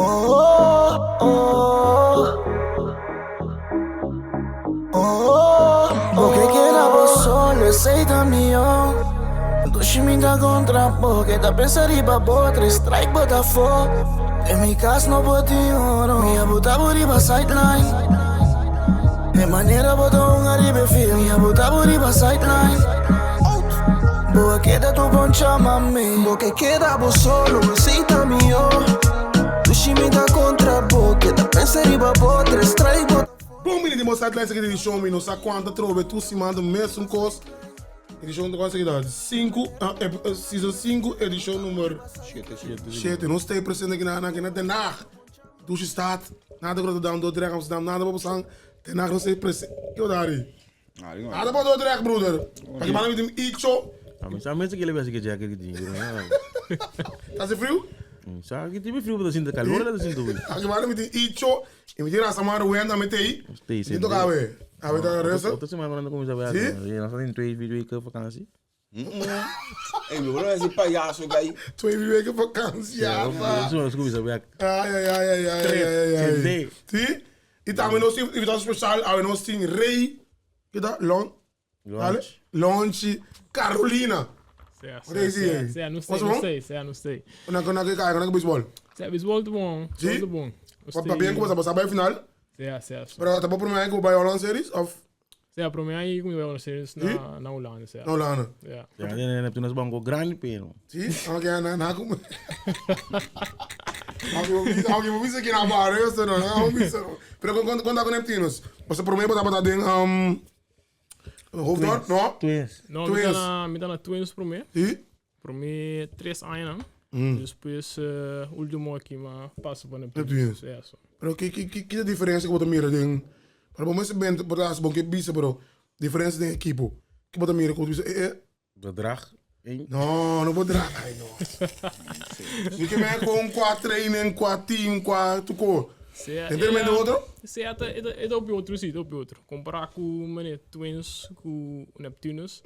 Oh, oh, oh. Bo ke keda bo solo, esei ta mihó. Dushi mi ta kontra bo, ke ta pensa riba bo, tres strike bo ta afó. Den mi kas no por tin oro, mi a buta bo riba sideline. E manera bo ta hunga riba e field, mi a buta bo riba sideline. Bo a keda tur bon chama mi. Bo ke keda bo solo, esei ta mihó. Dushi mi ta kontra bo, ke ta pensa riba bo, tres strike bo ta afó. Bon bini di bo sideline seki di show mi no sa kuantu atrobe tur siman ta mesun kos. Edishon ta kuantu seki ta sinku season sinku edishon number shete nos ta presente aki na na Den Haag Dushi stad nada ku Rotterdam Dordrecht Amsterdam nada pa bosan Den Haag nos ta presente kiko ta hari nada pa Dordrecht broeder aki banda mi tin Icho. Mi sa mester kila bes ke jacket ki tin. Ta hasi friu? Sa ki tin friu bo ta sinti kalor ta sinti hui. Aki banda mi tin Icho y mi tin Rasta Ruben tambe ta ei. Stay Mi toca awe. Awe ta rustig. Otro semana nan ta cuminsa werk. Si? Nos ta tin twee weken vakantie. Ey, mi no es payaso guy. Twee weken vakantie, ja. Otro semana nos cuminsa werk. Ay, ay, ay, ay, ay, ay, ay. Sente. Si? Y tambe nos tin invitado special, awe nos tin Rey, kita? Lon? Lunch. Lonchi Carolina. Sea, Wat is sea, die? sea, no Wat sei, is no bom? sei, sea, no sei. Na na ke na ke baseball. Sea, baseball te bon, Sí? baseball te bon. Wat pa bien como sa bij final? Sea, sea. Pero ta bo primer aña ku bai Holland Series of Sea, prome aña ku mi bai Holland Series Sí? na na Holanda, sea. na Holanda? Ja. Ja, nee, nee, Neptunus banco grandi pero. Sí? Aunque na na ku. Aunque bo bisa, aunque bo bisa ki na barrio, so no, no bisa. Pero kon kon ta ku Neptunus? Paso prome bo tabata den um Hoofddorp, no? Twins. No, mi ta Twins. na mi ta na Twins prome. Sí? Prome tres añanan. Despues ultimo aki m'a pasa pa Neptunus. Neptunus. Ja, so. Pero ki ki ki ki diferencia ku bo ta mira den pero bo mester bent bo ta hasi bon ke bisa pero diferencia den ekipo ki bo ta mira ku bo ta bisa eh eh Bedrag één. No, no bedrag. Ay no. Mi ke men kon kwa training, kwa team, kwa tuko. Sea, Entermente ea- otro? Sea, ta, e ta, e ta hopi otro, sí, ta hopi otro. Kompará ku mane Twins ku Neptunus,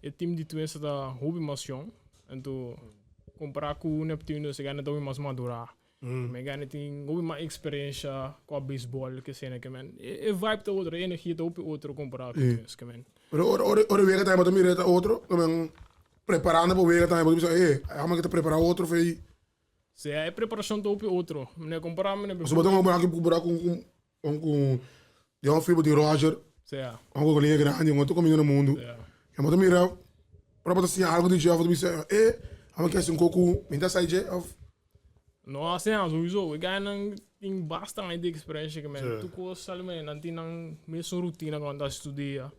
e team di Twins ta hopi mas yong. Anto, kompará ku Neptunus, e gana ta hopi mas madurá. Mi gana tin hopi mas eksperensha kwa baseball ke sena ke men. E, e vibe ta otro, e energia ta hopi otro kompará ku Twins ke men. Pero ora ora ora wega tambe bo ta mira ta otro, ke men preparando pa wega tambe bo ta bisa eh, amo ke ta prepara otro fe. Sea, e preparashon ta hopi otro. Mane kompará mane Pasobra bo ta kompará ku kompará ku ku ku ku di un fibo di Roger, Sea, un ku liña grandi, un otro kaminda na mundu. sea. Ya bo ta mira ora bo ta siña algu di dje òf bo ta bisa eh, amo ke hasi un koko mi ta sai dje òf. No, asina sowieso. E gainan tin basta aña di experiencia ke men. Tur kos sali men nan tin nan mesun rutina ku nan ta studia.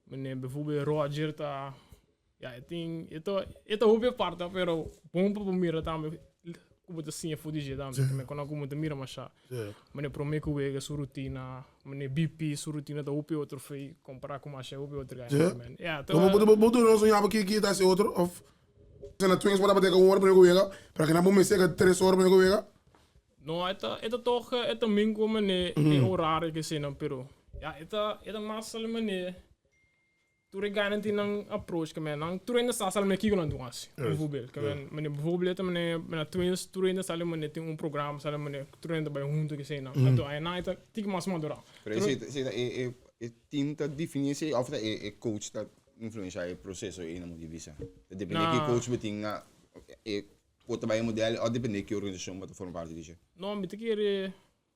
Mene bijvoorbeeld Roger ta ya e tin e ta e ta hopi aparta pero bon pa bo mira tambe ku bo ta siña for di dje tambe. Men ku nan ku bo ta mira masha. Mene prome ku wega su rutina, mene BP su rutina ta hopi otro fei kompara ku masha hopi otro gainan. Men ya ta. Bo bo duna nos un yaba ki ki ta hasi otro òf Na twins bo tabata un ora prome ku wega, pero aki nan bo mester ka tres ora prome ku wega. No, e ta, e ta toch, e ta min ku mane e horario ke eseinan, pero ya e ta, e ta mas al mane tur e gainan tin nan approach ke men, nan tur hende sa sa mane kiko nan tin hasi, bijvoorbeeld. Ke men, mane bijvoorbeeld e ta mane na twins tur hende sa mane tin un programa sa mane tur hende ta bai hunto ke eseinan. Anto ainan e ta tiki mas madurá. Pero esei ta, esei ta e, e, e team ta defini esei of ta e, e coach ta influencia e proceso ei na mi di bisa. Ta depende ki coach bo tin na e por ta bai e model of depende ki organisacion bo ta forma parti di dje. No, mi ta kere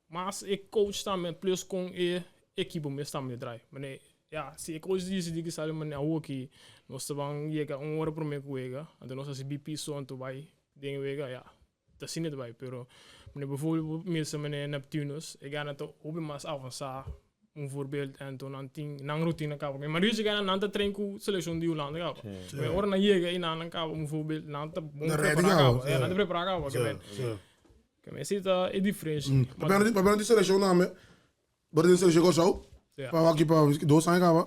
mas e coach tambe plus con e ekipo mes tambe ta draai. Mane, ya, si e coach dicidi ki sali mane awoki nos ta ban yega un ora prome ku wega, anto nos hasi BP so anto bai den e wega, ya, ta asina ta bai. Pero mane bijvoorbeeld bo mester mane Neptunus, e gana ta hopi mas avansa un voorbeeld anto nan tin nan rutina kaba. Mi marido chega nan ta train ku seleccion di Hulanda kaba. Pero ora nan yega ei nan kaba un voorbeeld nan ta bon Na ready prepara kaba, kaba. Ja, nan ta prepara kaba ke men. Ke men esei ta e diferencia. Papia papia di seleccion tambe. Bo ta den seleccion Kòrsou. Pa wak pa dos aña kaba,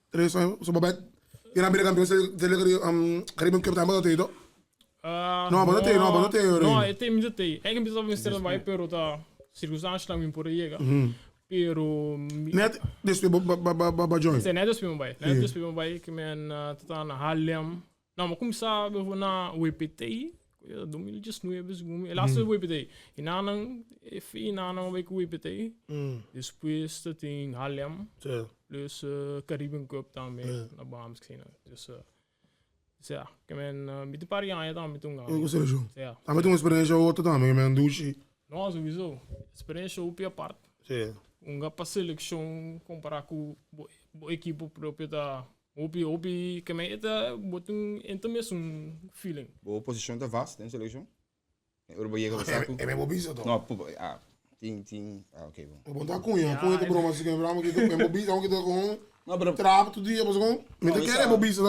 tres aña. So bo bai nan bira kampeon Caribbean Cup tambe bo ta tei to? No, bo no tei, no, bo no tei. No, e tei mi ta tei. Eigenlijk mi ta mester ta bai pero ta circunstancianan mi por a yega. Pero mi. Net despues bo bo join? Si, net despues mi bai. Net despues mi bai ke men ta na Haarlem. No, mi a kuminsá na WPT. 2019 segun mi. E laatste WPT. E nanan, e fi nanan bai ku WPT. Despues ta tin Haarlem. Plus Caribbean Cup tambe na Bahamas ki asina. Dus, dus ja, ke men mi tin par di aña tambe tun gana. Ku selekshon. Ja. Tambe tin un eksperensha otro tambe, ke men dushi. No, sowieso. Eksperensha hopi apart. Hunga pa selekshon kompara ku bo bo ekipo propio ta Hopi, hopi, ke men e ta, bo tin, e ta mes un feeling. Bo posicion ta vast den seleccion? E ora bo yega bo sa ku. E me bo bisa to. No, pu, ah, tin, tin, ah, ok, bon. Bo ta cuña, cuña ta broma así, broma ki e bo bisa, ki ta con. No, pero. Trap tu dia, paso con. Mi ta kere bo bisa,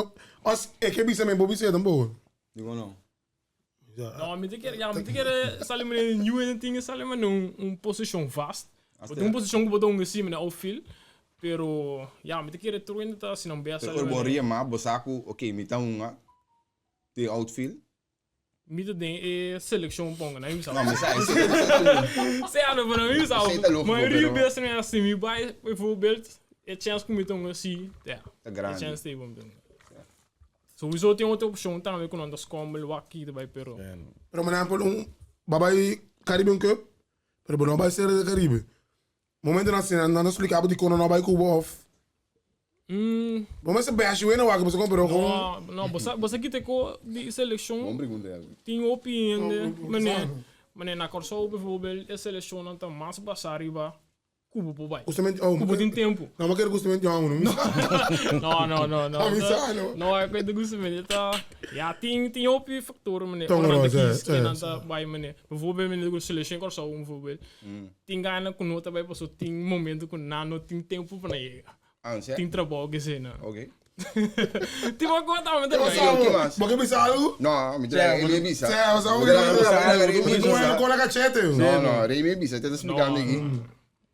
as e ke bisa me bo bisa tampoco. Digo no. No, mi ta kere, ja, mi ta kere sali manera nieuw en ting sali manera un, un posicion vast. Bo tin un posicion ku bo ta hunga si manera outfield, pero ja, mi ta kere tur hende ta hasi nan best Pero sali ora bo manera. ria ma, bo sa ku, ok, mi ta hunga den outfield. Mi ta den e seleccion ponga, na mi sa. No, mi sa, esei ta lógico. Sea, no, pero na mi sa. Esei ta lógico, Mayoria pero. bes mi si mi bai, bijvoorbeeld, e chance ku mi ta hunga si, ja. Ta grandi. E chance ta bon mi ta hunga. Sowieso tin otro opcion tambe cu nan ta scombel wak kita bay pero. Pero por ehempel un ba bay Caribbean Cup pero bo no bay Serie del Caribe. Momento nan asina nan ta splica bo dicon nan no bay cu bo of bo mester bash wena wak pasobra pero con. No, no bo sa bo sa kita cu di seleccion Bon pregunta Elvin. tin hopi hende mane mane na Corsou bijvoorbeeld e seleccionnan ta mas basa riba Ku bo por bai. Gustamente, oh, Ku bo tin tempu. No, ma kere gustamente jongen, no. No, no, no, no. A mi sa, no. No, e koe gustamente ta. Ja, tin tin hopi factoren meneer. Tongo Ora nan ta no, sí, kies, sí, ke nan sí. ta bai meneer. Bijvoorbeeld meneer ku seleccion Kòrsou bijvoorbeeld. Tin gana ku no ta bai paso tin momento ku nan no tin tempu pa nan yega. Ah, sí? Tin trabou ke sena. Ok. Tin bo konta mi ta Bo bai. sa, Ke mas? bo ke bisa algo? No, mi ta e mi bisa. Sí, bo sa, Mi ta bisa, mi Mi bisa. con la cachete. No, no, Rey mi bisa, te ta explicando aquí.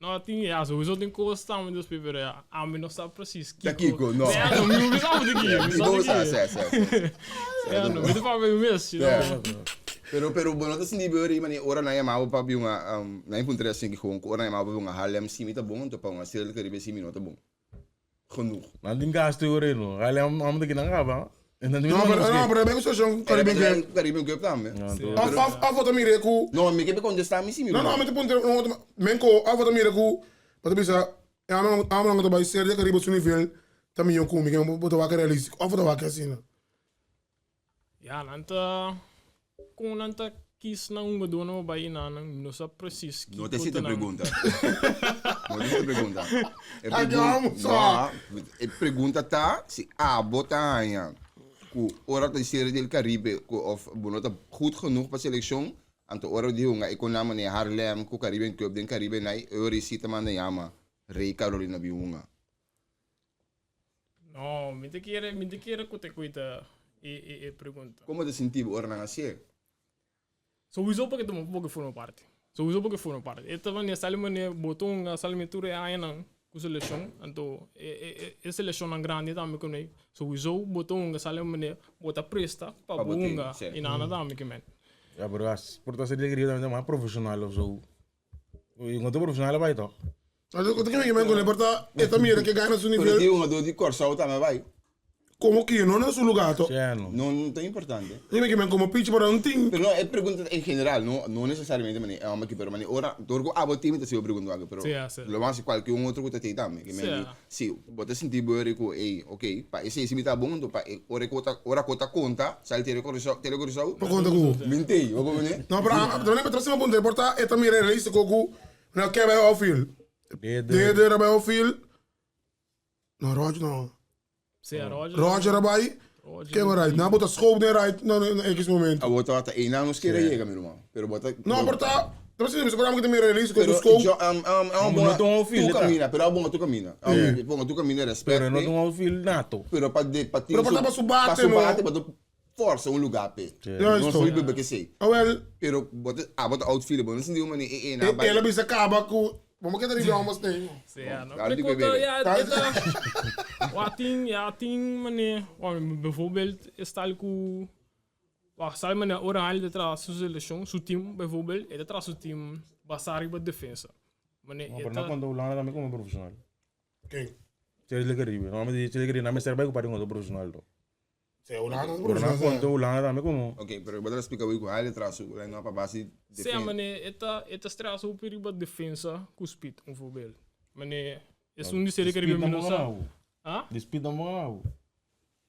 No, tin, ja, sowieso tin kos tambe dus pero ja, ami no sa precies Ta kiko, no. Ja, no, mi no bisa di kiko, mi sa Bo di sa, kiko. sa, sa, sa. Ja, no, mi ta papia mi mes, you know. Pero, pero, bo no ta sinti beu, Rey, mane ora nan yama bo pa bi un, nan puntra así ki gewoon, ku ora nan yama bo pa bi un Harlem, si mi ta bon, anto pa un Serie del Caribe, si mi no ta bon. Genoeg. Nan tin gasto e ora ei, no. Harlem, amo ta kinan kaba. No, pero, no, pero ben situacion Caribbean Cup. Caribbean Cup tambe. Of, of, of bo ta mira ku. No, mi ke contesta mi si mi. No, no, mi ta puntra, no, men ko, of bo ta mira ku, bo ta bisa, e amo, amo nan ta bai ser de Caribe su nivel ta miyo ku mi, ke bo ta wak realistico, of bo ta wak asina. Ja, nan ta, kon nan ta kies nan hungadornan pa bai einan, mi no sa precies No kiko te hiciste ta nan. pregunta. No te hiciste pregunta. E Ay, pregun- vamos, No, e pregunta ta si abo ta haña ku ora ta Serie del Caribe ku of bo no ta goed genoeg pa seleccion, anto ora di hunga e kon nan manera Harlem ku Caribbean Cup den Caribe nai, e ora si ta manda yama Rey Carolina bin hunga. No, mi ta kere, mi ta kere ku te kuita e, e, e pregunta. Komo ta sinti bo ora nan hasié? Sowieso porque ta porque forma parte. Sowieso porque forma parte. E ta wanneer sali meneer boton, sali meneer tur e añanan ku selekshon, anto e, e, e, e selekshonnan grandi tambe ku nei. Sowieso boton sali meneer bo ta presta pa Pa bo bo tin, hunga sí. i nada tambe ke men. Ja, pero as por ta serie griego tambe ta mas profesional of zo. Y no ta profesional bai toch? Anto ku ta kende men ku porta e ta mira ke gana su Pero nivel tin hungador di Kòrsou tambe bai. como ki no na su lugar to. Sí, no. No, no ta importante. Dime ke men como pitch pero no tin. Pero no, e pregunta en general, no, no necesariamente mane, e homber aki, pero mane ora, door ku abo tin mi ta siba pregunta aki, pero Sí, ja, sí. lo mas kualke un otro ku ta tei tambe. Ke men Sí. di, si, bo ta sinti bo eri ku, ey, ok, pa esei si mi ta bon, anto pa e ora ku ta, ora ku ta konta, sali Tele Kòrsou, Tele Kòrsou, Pa konta ku. min tei, bo komprende? No, pero a, a, a, a, punta, porta e ta mira realistico ku na ke bai outfield. Dede. Dede era bai outfield. No, Roger no. Sí, Roger. Roger a bai. Roger. Ken right? Na bota schoop den right na na X momento. Abo tabata einan nos kere yega, mi ruman. Pero bo ta. No, pero ta ta precies mi programa ku ta mira realistico Pero ku schoop. jo, um, No ta un outfield, Tu ta. camina, pero abo tu camina. Um, ponga tu camina respect. Pero no ta un outfield nato. Pero pa de pa Pero pa ta pa su bate, pa su no. bate, pa tu força un lugar pe. Juist, No toch. soy bebe que sei. Ah, wel, Pero bo ta abo ta outfield, bo no sinti un mani e e na e ela bisa kaba ku Vamos quedar riba almost nee. Sí, ja, no. Daar Pero die ik bebe. ja, het, wa tin, ja, tin meneer, wa, bijvoorbeeld, is tal ku, wa, sal meneer ora haal de tra su selección, su team, bijvoorbeeld, e de tra su team basar riba defensa. Meneer, No, pero no cuando Holanda también como profesional. Ken? Serie del Caribe. No, me dice Serie del Caribe, no me serve para un profesional. To. Sí, Hulanda ta Pero nan profesional. konta Hulanda tambe komo. Ok, pero bo ta splika ku haile tras su line up a base Sea, mane, e ta, e ta stress hopi riba defensa ku speed, un voorbeeld. Mane, esun di Serie Speed Caribe nan mi no bon sa. ganau. Ah? Di speed nan bon ganau.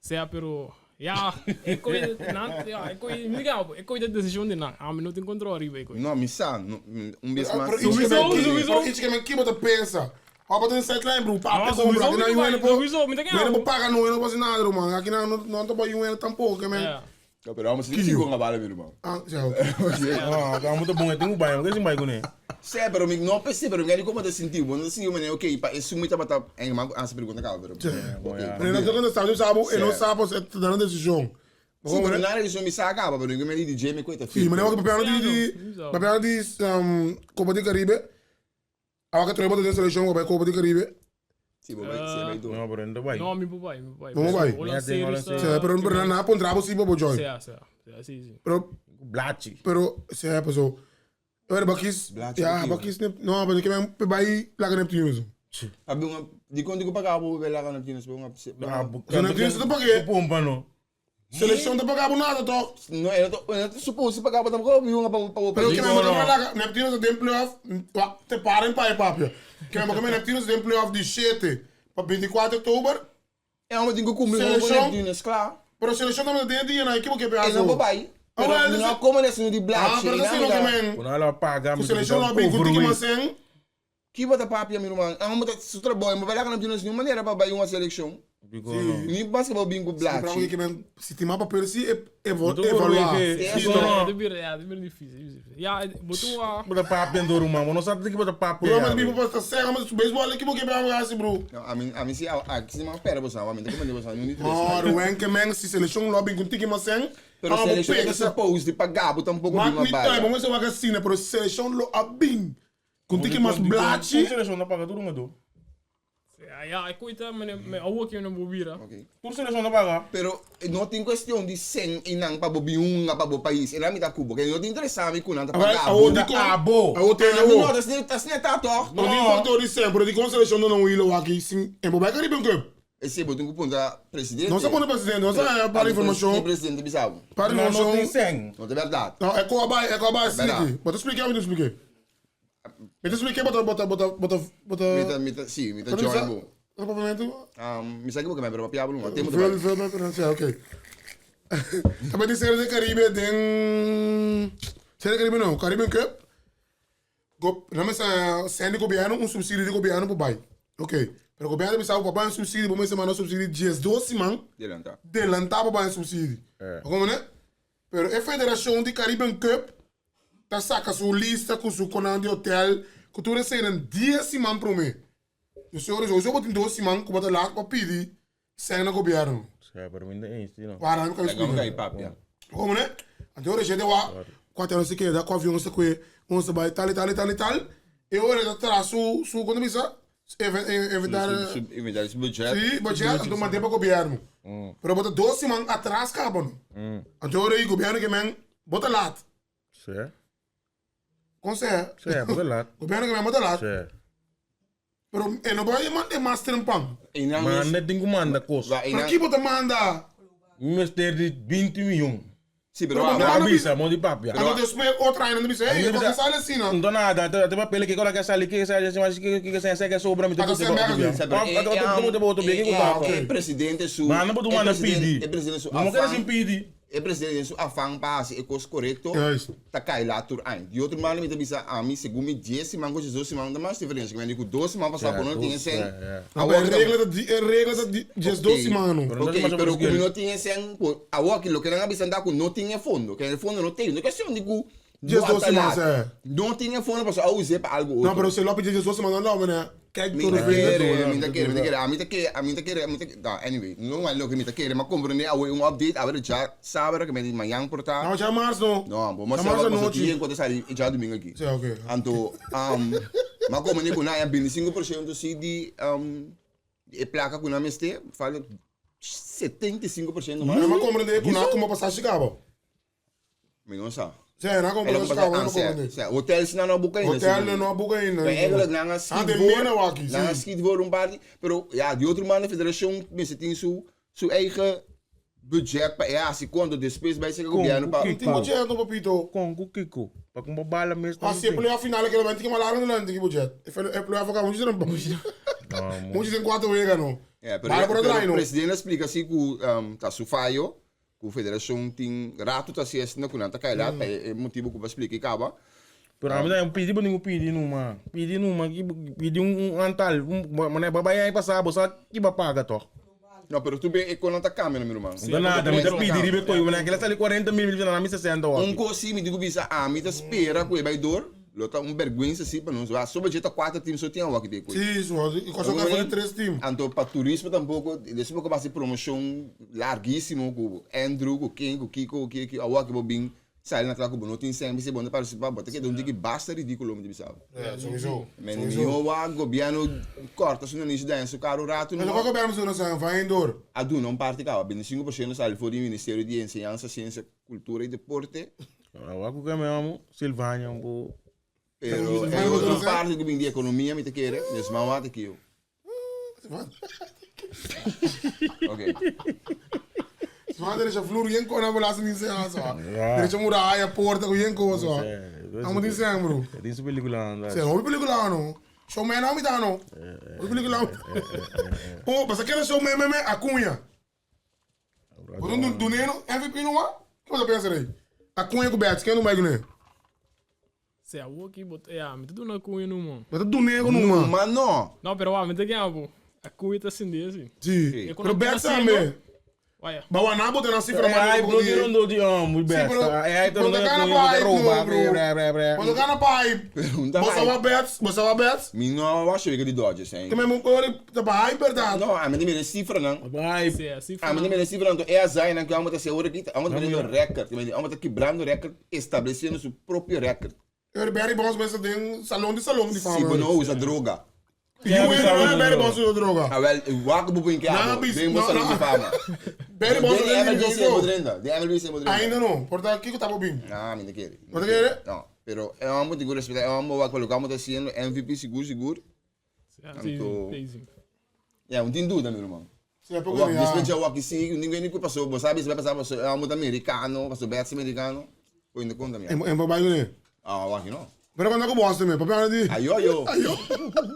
Sea, pero, ja, e koi, nan, ja, e koi, mi diga, e koi ta decision di nan. Ami no tin control riba e koi. No, mi sa, no, un bes mas. Pero iets que Sowieso, men ki, sowieso. pero iets que men ki bo ta pensa. Abo ta sideline bro, papia No, compra, sowieso aki na mi ta UN bai, po. sowieso, mi ta UN po paga no, no pasa nada, man. Aki na no no ta pa UN tampoco, que men. Ja. No, pero vamos a decir con a bala, mi hermano. Ah, ja, ok. Ah, ka mutu bon e tin ku bai, ke sin bai kuné. Sí, pero mi no pensé, pero mi como te sentí, bueno, sí, me ok, pa eso mi tabata, en man, hace pregunta acá, pero. Ok. Pero no te contestado, sabo, e no sabo, se te dan decisión. Sí, pero nada de eso mi saca, pero yo me di DJ me cuenta. Sí, maar nu papiano di di Ja, papiano di Copa di Caribe. Awa que traemos de selección bij Copa di Caribe. Sí, bo bai, sí, bai door. No, pero no bai. No, mi papá, mi papá. No, bai. Holland Ja, Series Holland ta- Sí, pero pero na pondrá si bobo join. Sea, sea, sea, sí, sí. Pero Blachi. pero sí, pues so. Pero bakis, Blachi, ja, bakis. bakis ne no, maar ik ben bij laga Neptunus. Abi un di conti ko pagabo bela ka Neptunus, bo nga. Ah, Zo Neptunus te pakken. Pompa no. Selección te pagabo nada toch? No, eu tô, eu tô suposto pagar para tampoco, vi uma para para Pero que no, me no. laga Neptunus den playoff, wa, te paren pa papia. Que me que Neptunus den playoff di 7 pa 24 oktober. É uma dingo com Seleção. Neptunus, claro. Pero selección también den dia na equipo que Eu não vou bai. Ah, Pero well, não this- como nesse no de Ah, black. pero dat is nog men. Kuna la paga. Seleção lá bem com tiki masen. Que bota papia, meu irmão. Ah, mas su trabalho, mas vai lá que Neptunus nenhuma maneira para bai uma seleção. Nem basquetebol bingo black. Pra que men se tem mapa per si Moet evaluar. overwegen. Sim, No. Ja, dat is ja, dat is difícil. Ja, botou a. Bota papia ndoro mama, no sabe que bota papia. Bro, mas bibo passa cega, mas baseball aqui porque bem assim, bro. Não, a mim, a mim se a a se uma pera você, a mim como você não interessa. Oh, o enke men se seleção lá bem com tiki masen. Pero seleção é supposed de pagar, botar um pouco de Mas uma me tá, bala. vamos ser uma vacina, pero seleção lá bem. Com tiki mas blachi. Seleção não paga tudo um Ja, ja, ik weet het, mijn mijn oude keer naar Bobira. Ok. Tur seleção não paga. Pero não tem questão de 100 e não para bobiunga para bo país. Ela me dá cubo, que não te interessa me com nada Agora, pagar. a outra Abo. A outra Ah, não, não. das nem das nem tá toch. Não tem fator de sempre, de com seleção não hilo aqui, sim. Em Bobai Caribbean Cup. Esse botou um ponto presidente. Não se pone presidente, não se para informação. Presidente Bissau. Para Não, não tem informação. 100. Não é verdade. Não, é com a bai, é com a bai, Verdade. sim. Bota explicar, me expliquei. Me expliquei, bota, bota, bota, bota, bota. Mita mita sim, mita join bo. No momento. Um, me sabe que me pero papiablo, não tem muito. Veel, veel, veel, ja, oké. También die Serie de Caribe, den... Serie de Caribe no, Caribbean Cup. Go, não me sa, de governo, um subsídio de governo para bai. Ok. Pero governo bisa para um subsídio, bom semana subsídio dias 12 man, Delanta. adelantar para um subsídio. Como né? Pero a Federação de Caribbean Cup tá saca sua lista com seu conan de hotel, que tu recebe 10 man para mim. E os senhores, hoje eu boto 12 man, que bota lá para pedir, sem no governo. Sim, pero ainda é isso, não. Para, não quero Legal explicar. que papia. Como né? Então, a gente wa, quatro anos que dá com avião se que, um se vai tal e tal e tal e tal. E ora tá traz su su quando me sa, evitar Inventar esse budget. Sim, budget, então mantém para o governo. Pero bota 12 man atrás cabo. Então, ora o governo que men bota lá. Sim. Consegue. Sim, bota lá. Governo que men bota lá. Sim. Pero e não vai manter mais tempo. E não Mas não tem que mandar coisa. Vai, e Pero não que bota manda? Mister de 20 milhões. Sim, pero Pero ah, não- Na bisa, mão de papia. Então depois outra ainda me diz, ei, eu vou sair assim, não. Não dá nada, até papel que coloca essa ali, que essa ali, que que que que sobra, me Ah, você é mega É presidente su. Mas não pode mandar pedir. É presidente su. Não quero sem pedir. É presidente su afang passe é coisa correto. Juist. Tá cai lá tur ein. De outro mano me bisa a mim segundo me 10 semanas, 12 semanas, dá mais diferença. Que me digo 12 semanas passar por não tinha 100. A regra da a regra da dias 12 mano. Ok, pero como não tinha 100, a o que lo que não avisan da não tinha fundo, que no fundo não tem. Não é questão de que Dias 12 semanas, é. Não tinha fundo para usar para algo outro. Não, pero se lá pedir dias 12 semanas, não, né? Kijk Mi door ta de kere, mi ta kere, mi ta kere, a mi ta kere, a mi ta kere, a mi ta kere. Nah, anyway, não é lo que mi ta kere, mas compreender a um update, a ver já sabe que me manhã portar. Não, já março não. Não, bom, mas Já se março à você noite. tinha enquanto sai já domingo aqui. Sim, ok. Anto, mas como nem com na 25% se de e placa com na meste, fala 75% mais. Não, mas compreender que não como passar Chicago. Me não sabe. Sim, não como Ela passar passa Chicago, não ansia. compreender. Hotel se não buca ainda. Hotel não buca ainda. Maar eigenlijk na een Ah, de schiet mena waki. Na een schiet voor een party. Pero ja, die otro man de federatie mensen die zo zijn eigen budget pa e hasi konto despues bai seka gobierno pa. Tin budget no papito. Kon ku kiko? Pa kumpra bala mes ta. Asi e playoff final keda bai tin ke malarga no tin ki budget. E playoff a kaba muchu tempo. Muchu den kuater wega no. Bala por a draai no. Presidente a splika si ku ta su fayo ku federashon tin ratu ta hasi esina ku nan ta kai lat pa e motibu ku bo a splika i kaba. Pero ami ta pidi bo ningu pidi numa. Pidi numa pidi un antal manera bo a bai aña pasa bo sa ki bo a paga tok. No, pero tu be e konan ta cambia no mi ruman. No ta nada, mi ta pidi riba e koe, manera kila sali 40 mil, mi bisa nan mi 60 hopi. Un kos si mi tin ku bisa, ami ta spera ku e bai dor, lo ta un bergwensa si pa nos, wak soba dje ta kuater team so tin awor ki ta e koe. Si, so, i Kòrsou ka for di tres team. Anto pa turismo tampoko, despues bo ka hasi promoshon largisimo ku Andrew, ku ken, ku kiko, ku kiko, awor ki bo bin Sali na kla ku bo no tin sèn p'esei bo no ta partisipá, bo ta keda un tiki basta ridíkulo mi ta bisa bo. Ja, sowieso. Men mihó wak gobièrnu kòrta su nanishi daña su kar un ratu Pero numa. kua gobièrnu su na sèn? Van heen door. A duna un parti kaba, 25% sali for di Ministerio di Enseñansa, Siensia, Kultura i Deporte. Ora wak ku keme amo, Silvania un po. Pero e otro parti ku bin di ekonomia mi ta kere, mes man wak ta kiyo. Ok. Sma derecha vloer yen kona bola sin inseña so. Derecha muralla, porta ku yen ko so. Amo tin sen bro. Tin su película anda. Se hopi película no. Showman amo ta no. Hopi película. Oh, basta kere showman me me Acuña. Bo dun duneno MVP no wa? Ke bo ta pensa rei? Acuña ku Betts, ken no bai kuné? Se awor ki bo ta, ya, mi ta duna Acuña numa. Bo ta dun'é ku numa? Numa no. No, pero wak, mi ta gana bo. Acuña ta sindi asi. Si. Pero Betts tambe. Waya. Ba wana bo ta na sifra E mas hype no tin rondó di hombre, Si, Betts. pero E hype ta bo rondó ta di gana Acuña, pa bo ta hype roba, no, bro. bre, bre, bre. Bo ta gana pa hype. Pero un ta Bo sa hype. wak Betts, bo sa wak Betts. Mi no a wak wega di Dodgers ainda. Te men bo ta pa hype berdad. No, ami ta mira e sifranan. Pa hype. Si, sifranan. Ami ta mira e sifranan, anto e azainan ku amo ta hasi awor aki, amo ta poniendo record. Amo ta kibrando record. Estableciendo su propio record. Pero Barry Bonds mester den salon di salon di fama. Si bo no usa droga. You win no Barry Bonds usa droga. Ah wel, wak bo pon ke abo den bo salon di fama. Barry Bonds Den MLB si bo drenta. Den MLB si bo drenta. Ainda no. Por ta kiko ta bo bin? Nah, mi no kere. Bo ta kere? No, pero e homber tin ku respeta e homber wak pa loke amo ta haciendo MVP sigur sigur. Anto, ya, un tin duda mi ruman. Wak, despues dja wak si, un tin ku ku paso, bo sabi si bai pasa paso e amo ta merikano, paso Bets merikano, poi no konta mi. En pa bai kuné? Ah, wak no. Pero konta ku Boston me, papia di. Ayo ayo. Ayo.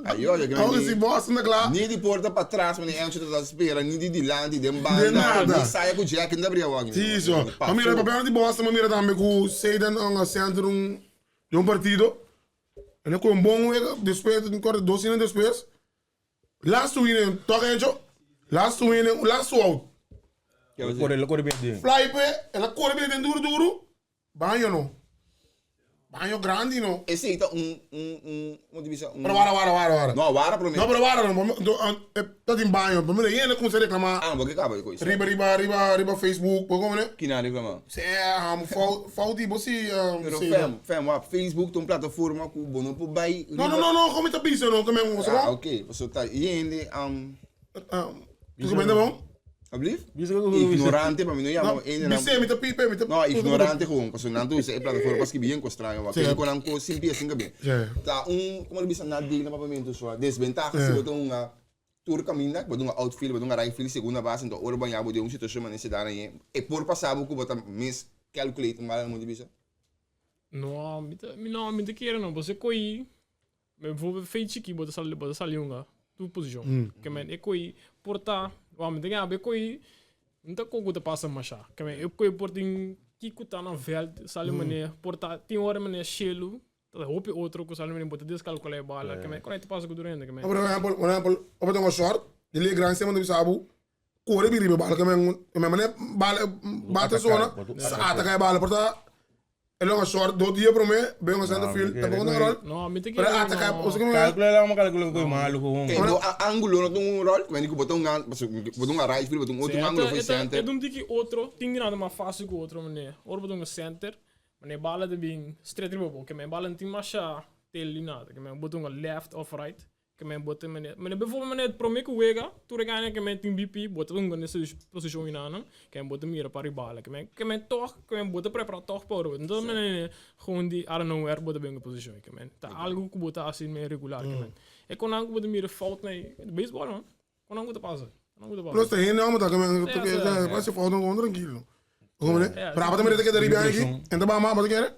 Ayo ayo. Awo si Boston ta kla. Ni di porta pa tras, mane Encho ta spera, ni di dilanti, den banda. De nada. Ni saya ku Jack no ta bria wak. Si, so. Ma mira, papia di Boston, ma mira tambe ku Seidan ang center un di un partido. El a koe un bon wega, despues, mi kòrda dos inning despues, laatste winning, tòg hecho, laatste winning, laatste out. El a kore, el a kore bien den. Fly p'e, el a kore bien den duru duru, baño no. Baño grandi no. Esei ta un, un, un, como te bisa, un. Pero wara, wara, wara, wara. No, wara promé. No, pero wara no, e ta tin baño, pa mira, hende kumsa reklamá. Ah, bo ke kaba e kois. Riba, riba, riba, riba Facebook, bo komo ne? Kina reklamá? Se amo fout di bo si Pero fam, fam, wak, Facebook ta un plataforma ku bo no por bai No, no, no, no, komo mi ta bisa no, ke men gosa Ah, ok, pasobra ta hende, Tu komenta bon? Alblief? Ignorante, pa mi no yama hende nan. Bisé, mi ta pipe, mi ta. No, ignorante gewoon, pasobra nan ta usa e plataforma pa skibi yen kos straño, wak. Kende ku nan kos sin pia sin kabia. Ta un, komo ta bisa nadeel na papiamentu so, desbentaha si bo ta hunga Tur caminda, bo dunga outfield, bo dunga right field, segunda base, enton ora bo haña bo den un situacion manera se dana aye, e por pasa bo cu bo ta miscalculate un bala na mundo bisa? No, mi ta, mi no, mi ta kere no, pasobra e coi, bijvoorbeeld fei chiki bo ta sali, bo ta sali hunga tur posicion. Ke men e coi por ta, wou mi ta gana bo e coi no ta con cu ta pasa masha. Ke men e coi por tin kico ta na veld sali manera, por ta tin ora manera shelu Ta hopi otro ku sali bo ta deskalkulá e bala. Ke men kon ta pasa ku tur hende ke men. Por ehempel, por ehempel, ora bo ta short, di lei gran sema ta bisa bo, kore bin riba e bala ke men, ke men mane bala bate zona, sa ataka e bala, por ta e longa short dos dia prome, bin un center field, tampoco no ta rol. No, mi ta Pero kere ataka, no. osea ke men. Kalkula la, kalkula ku malu ku Ke bo angulo no ta un rol, ke men ku bo ta un bo ta un right field, bo ta un otro angulo for center. E ta un tiki otro, tin di nada mas fasil ku otro manera. Ora bo ta un center, Mane bala ta bin straight riba bo, ke men bala no tin masha tel ni nada, ke men bo ta hunga left of right, ke men bo ta mane, mane bijvoorbeeld mane prome ku wega, tur e gana ke men tin BP, bo ta hunga na e posishon inanan, ke men bo ta mira pa riba bala, ke men, ke men tog, ke men bo ta prepara tog pa ora, no ta mane gewoon di out of nowhere bo ta bin hunga posishon, ke men ta algo ku bo ta hasi men regular, ke men e konan ku bo ta mira fout na e baseball man, konan ku ta pasa. No gusta Plus papia. ta hende amo ta kame Sí, sí. pa si foto con tranquilo. Como ne? Ja, Pero abata mere te queda riba aquí. Enta ba ma bata kere?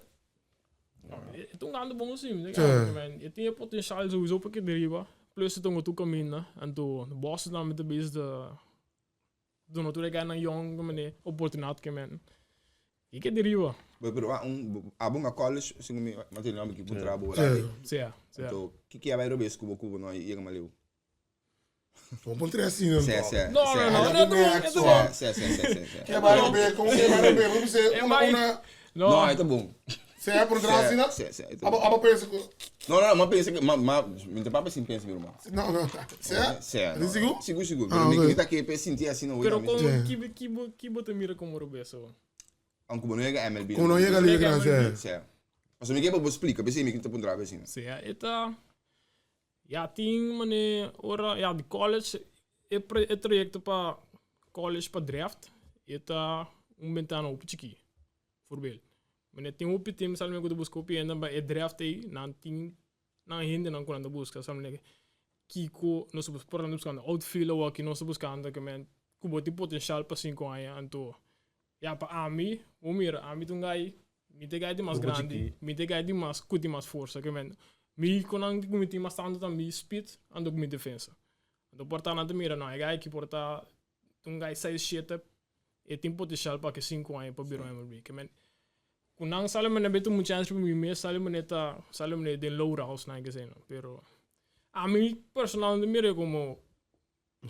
E toen gaan de bom sim, Sí. man. E tinha potencial sowieso pa keda riba. Plus e toen tu caminho, en toen de boss dan met de beest de doen natuurlijk aan een jong meneer oportunidade que man. Ik keda riba. Pero ah, un abo nga college, singo mi materi na mi puntra bo Sí. ra. Sim, sim. Então, que que é vai robes cubo cubo no yega maleu. Vamos pon tres assim, não. Sé, sé. No, no, no, no, no, Sé, no, Sé, sé, sé, sé, sé. Que vai romper, como que vai romper? Vamos ser É uma mais- uma No, No, é tá bom. se é por trás assim, não? Sé, sé, é tá Aba bom. aba pensa que No, no, ma pensa que ma ma mi papa sim pensa meu irmão. não, não. Se é? Sé. É seguro? Sigo, sigo. Ah, Pero mi ok. mi tá que pe sentir assim no. pero com Sí. que que que bota mira como robeso. Anco não yega MLB. Como não chega ali grande, é. Sé. Mas mi que bo explica, besi mi que tá puntra besi. Sim, eta ja, tem mane ora ja, de college e, pre, e trajecto pa college pa draft eta um bentano op chiki voorbeeld. Mane tem op team sal me kudu busca op ainda ba e draft ei nan tem nan hinde nan kunan busca sal me Kiko não se busca por nan buscando outfield ou aqui não se buscando que men kubo ti potencial pa 5 anos anto ja pa ami o mira ami tungai mi te gai di mas Kubo grande chiki. mi te gai di mas kuti mas força que men mi konang mi ti mas tanto tam mi speed ando mi defensa ando porta na mira no gai que porta tungai 6 7 e tem potencial pa que 5 anos pa biro MLB que men kunang sale men beto mucha chance mi me sale men eta sale men den low house na que seno pero a mim personal mira como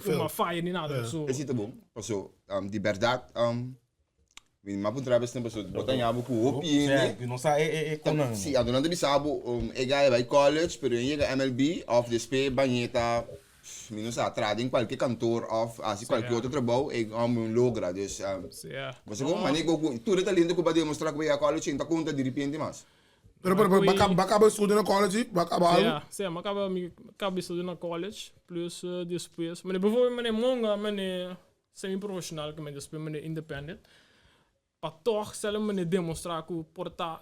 uma falha ni nada so Esse tá bom. Passou um, de verdade, um, mi ma puntra besi passou botar em abo ku opi Sé, não sa é é conan. Si, a dona de Bisabo, um, e gai vai college, pero em chega MLB, of despe banheta, mi não sa, trad em qualquer cantor, of assim qualquer outro trabalho, e um logra, dus, um, so, yeah. você como mané ko tudo tá lindo que vai demonstrar que vai a college, então conta de repente mas. Pero pero pero baka baka estudo na college, baka algo. Ja, sim, mas acaba me acaba estudando na college, plus depois, mas bijvoorbeeld meneer Monga, meneer semi-profissional, que depois meneer independent. Pa toch zelf meneer demonstrar que porta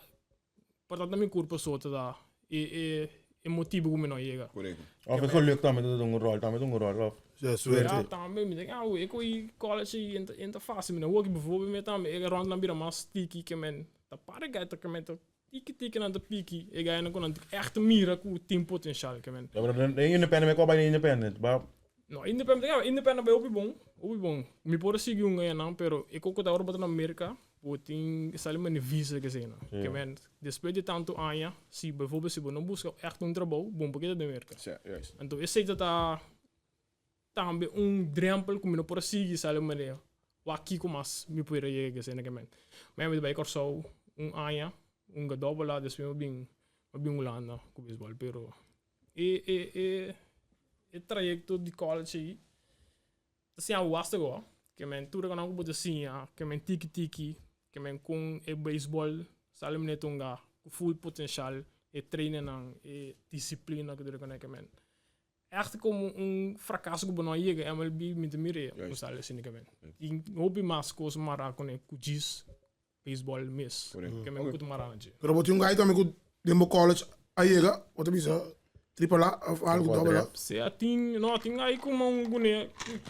porta também corpo solto da e e e motivo como não chega. Correto. Of het geluk dan met een rol, dan met een rol. Of. Ja, Ja, suerte. também me denk, ah, ik wil college in in de fase, meneer ook bijvoorbeeld met hem, ik rond naar maar tiki que men, da para gaita que men tiki tiki na de piki, ik ga en kon echt mira ku team potential que men. Ja, maar dan de independent, ik bij independent. Maar No, independent, ja, independent bij opi bom, opi bom. Mi por seguir um ganha não, pero ik ook da hora na América, o tem sale uma visa que sei, Que men, depois de tanto ano, se bijvoorbeeld se não busca echt um trabalho, bom porque da América. Sim, juist. Então, esse aí tá também um drempel como não por seguir sale uma o aqui com mas mi por aí que sei, que men. Mas me vai corso um ano, um gadobla, depois eu bem, eu bem Holanda com beisebol, pero e e e e trajecto di college aí, assim, a wasta go, que men tudo que não pode assim, que men tiki tiki, que men com e baseball, sale men tunga, full potencial, e treinen nang, e disciplina que tudo que men. Echt como um fracasso que não chega MLB me te mire, Juist. sale assim que men. E hobby mas coisa mara com e kujis baseball miss. Correto. Que men kutu mara nje. Pero botei um gaito amigo dentro college aí chega, outra bisa triple A of algo double A. Se a ting, no, ting aí como um gune,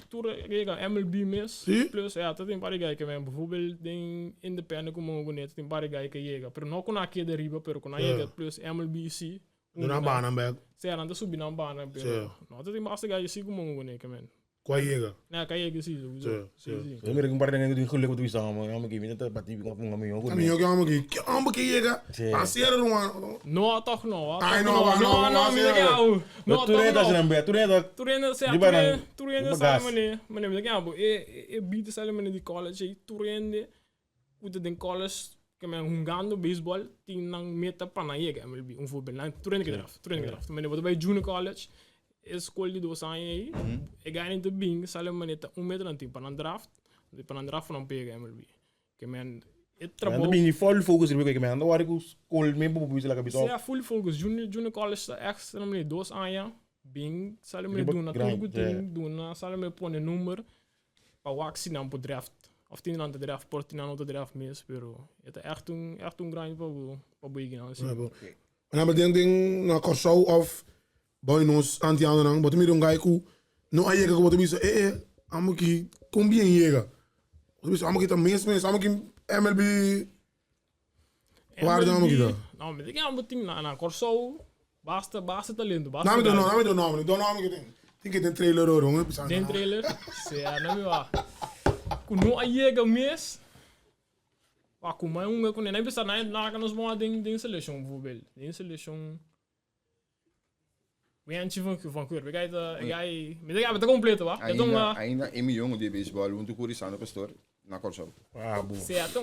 tour chega MLB mes. Sim. Plus ja, dat tem pare gai que vem, bijvoorbeeld den independent como um gune, tem pare gai que chega, pero não com aqui de riba, pero com a chega plus MLB C. Do na bana back. Se ela anda subindo na bana, pero Sim. no, dat tem bastante gai assim como um gune que men. Qual chega? Nee, kan je zien sowieso. Sim, Sim, sim. ik merk een paar dingen die geluk met samen. Ja, maar ik weet het, wat die ik van mijn jongen. A mim eu que amo aqui. Que amo que chega. Sim. A sierra não ano. No, toch no. Ai, no, no, no, no, no, mi de jou. No, Toen toch net als je no. dan bent, toen net dat. Turene, se Di ba turene, nang- turene di ba sa gas? meneer, meneer, mi de jou. E e beat sa meneer die college, e turene, kuta den college, que men hungando baseball, tin nang meta panayega MLB, um voorbeeld. Nang turene ke draft, turene ke draft. Meneer, wat bij junior college, is school die dos aan je, e ga in de bing, sa meneer ta 1 meter en 10 panan draft, de panan draft van pega MLB. Que men het Dan trabalho ben je vol focus in ik man. Dan waar ik school mee bebuis la Ze ja, full focus. Junior, junior college tá echt, sal me dos anos. Bing, sal me Riba doen na grind, tudo ja. ding, doen na, sal me pone nummer. Pa waxi na po draft. Of tien aan de draft, por tien aan de draft mis, pero het is echt een grind pa bo, pa bo igina. Ja, bro. En dan denk ding na Korsou of boy nos anti ano nang, but mi don gai ku no aye ka ko bisa eh eh. Amo ki kon bien yega. Amo ki ta mes mes, amo ki MLB Waar amo ki ta? No, mi tin amo tin na na Kòrsou basta basta talento, basta. Nami do nome, nami do nome, do nome ki tin. Tin ki den trailer oro, mi bisa. Den trailer? Sea, nami wa. Ku no a yega mes. Wa ku mai un ku ne bisa na na ka nos bon den den selection bijvoorbeeld. Den selection Wenchi van van Keur. Begrijp je? Jij, mi ta completo, wa? Ainda, ainda e miyon di baseball hunto ku Risandro Pastor na Kòrsou. Ah, bo.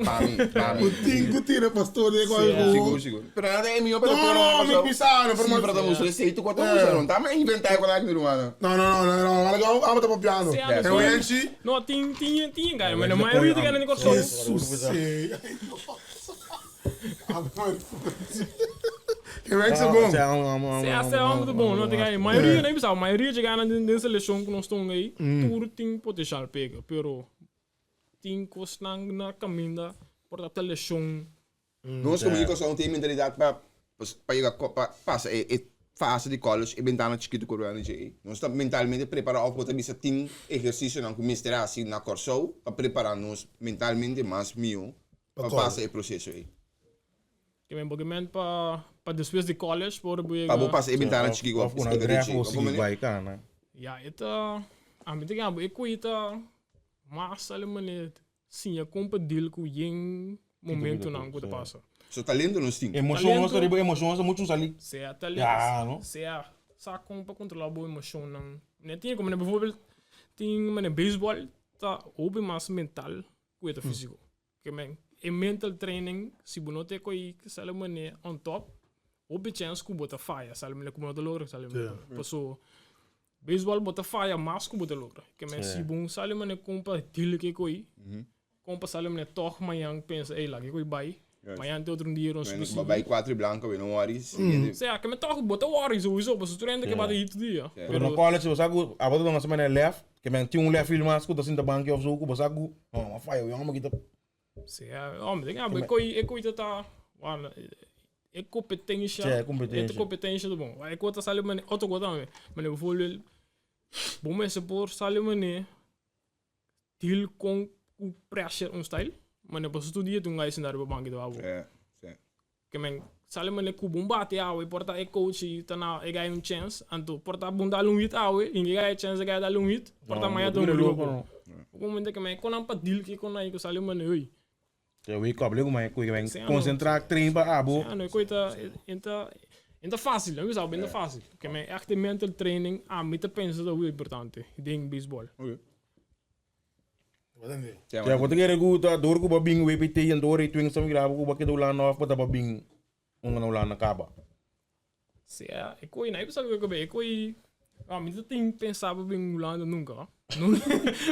Pa mi, pa mi. Ku tin ku tira Pastor de Kòrsou. Sigur, sigur. Pero nada e miyon pero No, no, mi bisa, no, pero pero ta mustra sei tu kota mustra no. Ta me inventa con aki mi rumana. No, no, no, no, no, amo ta papiando. E Wenchi. No, tin tin tin gai, maar de mayoria te gana in Kòrsou. Jesus. E werk zo bom. Sea, sea, amo ta bon. No, te mayoria, no bisa, mayoria te gana den den seleccion ku nos tonga ei, tur tin potencial pega, pero tin kosnan na kaminda por ta telecion. Nos komo di Kòrsou no tin e mentalidat pa pa yega pa pasa e e fase di college, e bentana chikitu ku rueda dje ei. Nos ta mentalmente prepará òf bo ta bisa tin ehersisionan ku mester hasi na Kòrsou pa prepará nos mentalmente mas mihó Pa pasa e proceso ei. Ke men porque men pa pa despues di college por bo yega. Pa bo pasa e bentana chiki ku Of una draft bo sigui bai kana. Ya e ta a mi ta kere e kui ta mas sali manera siña kon pa deal ku yen momentonan ku ta pasa. So talento nos tin. Emocion nos ta riba emocion nos ta muchu sali. Sea talento sea sa kon pa controla bo emocionnan. Ne tin como bijvoorbeeld tin manera baseball ta hopi mas mental ku e ta físiko. Ke men, e mental training, si bo no te koi sali mane on top, hopi chance ku bo ta faya, sali mane ku bo no ta logra sali mane. Paso, baseball bo ta faya mas ku bo ta logra. Ke men, si bo sali mane kon pa deal ke koi, kon pa sali mane tog mañan pensa, ey, laga e koi bai, mañan te otro dia nos Ba bai cuatro y blanco, we no worry. Sea, ke men tog bo ta worry sowieso, paso tur hende ke bata hit dia. Pero na college bo sa ku abo ta duna su manera left, Ke men tin un left field mas ku ta sinta banki of so ku bo sa ku no a faya un homber ki ta. Sea, homber den abo e koi e koi ta ta wan e kompetensha. Sea, e kompetensha. E kompetensha ta bon. E koi ta sali mane otro koi tambe. Mane bijvoorbeeld bo mester por sali mane deal kon ku pressure un style. Mane pasobra tur dia tin un guy sinta riba banki ta wak bo. Ke men sali mane ku bon bate awe por ta e coach i ta na e gai un chance anto por ta bon dal un hit awe i e gai e chance e gai dal un hit por ta maña ta un riba bo. Bo momento ke men konan pa deal ke konan ku sali mane oi. Te wake up lego man ku men concentra train pa abo. Sea no e koi ta e ta facil no bisa bo e ta facil ke men echt e mental training ami ta pensa ta muy importante den baseball. Ya bo ta kere ku ta dor ku bo bin WPT en dor e twing sa mira ku bo keda Hulanda of bo ta ba bin un na Hulanda kaba. Sea, e koi na e bisa ku e koi ah, mi ta tin pensa pa bin Hulanda nunka.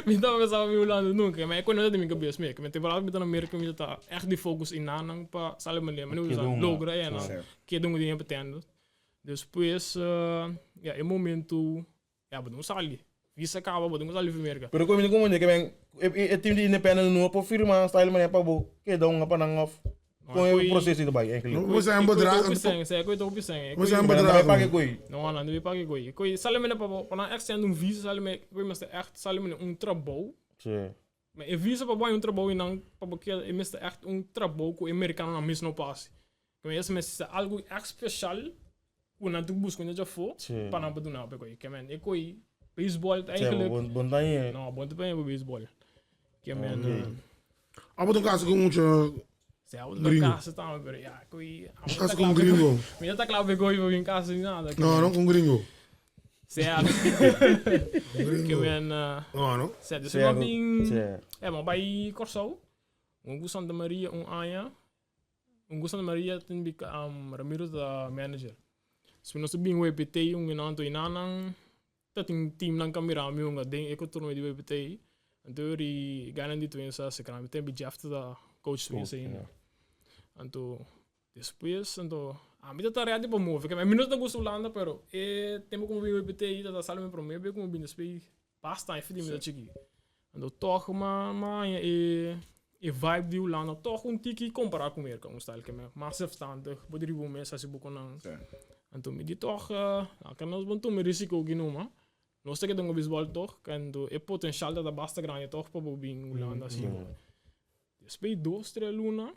Mi ta pensa pa bin Hulanda nunka, ma e koi no ta den mi kabes me. Mi temporada ku mi ta na Merka mi ta echt di focus in nanan pa sali manera, mi no logra e nan keda un dia pretende. Despues ya e momento Ya, bo no sali. Visa kaba, bo no sali fi Merka. Pero komo mi ta komprende ke men e team di Independent no por firma style manera pa bo keda un pa nan of kon e proceso ta bai eigenlijk? Bo sa bedrag. Sa koe ta hopi sen. Bo sa bedrag. Nan paga koe. No, nan debe paga koe. Koe sali mene pa bo, pa nan extend un visa sali mene koe mester echt sali mene un trabou. Sí. Ma e visa pa bo hay un trabou y nan pa bo keda e mester echt un trabou ku e merikanonan mes no por hasi. Ke men mester ser algu echt special ku nan tin ku buska un dje afó pa nan por duna bo e koi. Ke men e koi baseball ta eigenlijk. Bon bon ta e. No, bon ta paña pa baseball. Ke men. Abo ta kasa ku mucha Si abo ta kasa tambe pero ya koi. Bo kasa ku un gringo. Mi no ta kla pa e koi pa bin kasa ni nada. No no ku un gringo. Sea. Ke men. No no. Sea dus mi a bin. Ya mi a bai Kòrsou. Un ku Santa Maria un aña. Un ku Santa Maria tin bi Ramiro ta manager. So nos a bin WPT un nan anto nan ta tin teamnan ka mira mi hunga den e torneo di WPT. Anto ri ganan di Twins a seka mi tempo Jeff ta coach Twins ainda. Anto despues anto ami ta ta ready pa move. Mi no ta gusta Hulanda pero e tempo ku mi bin WPT ta sali mi prome be ku mi bin despues Basta aña di mi ta chiki. Anto tog ma ma haña e e vibe di Hulanda tog un tiki kompará ku Merka un style ke me mas zelfstandig bo di riba bo mes hasi bo konan. Anto mi di tog nan ka nos bon tuma e risiko ki numa. Nos ta keda hunga beisbòl tòg, kendo e potenshal ta basta grandi tòg pa bo bin Hulanda asina. Despues di dos, tres luna,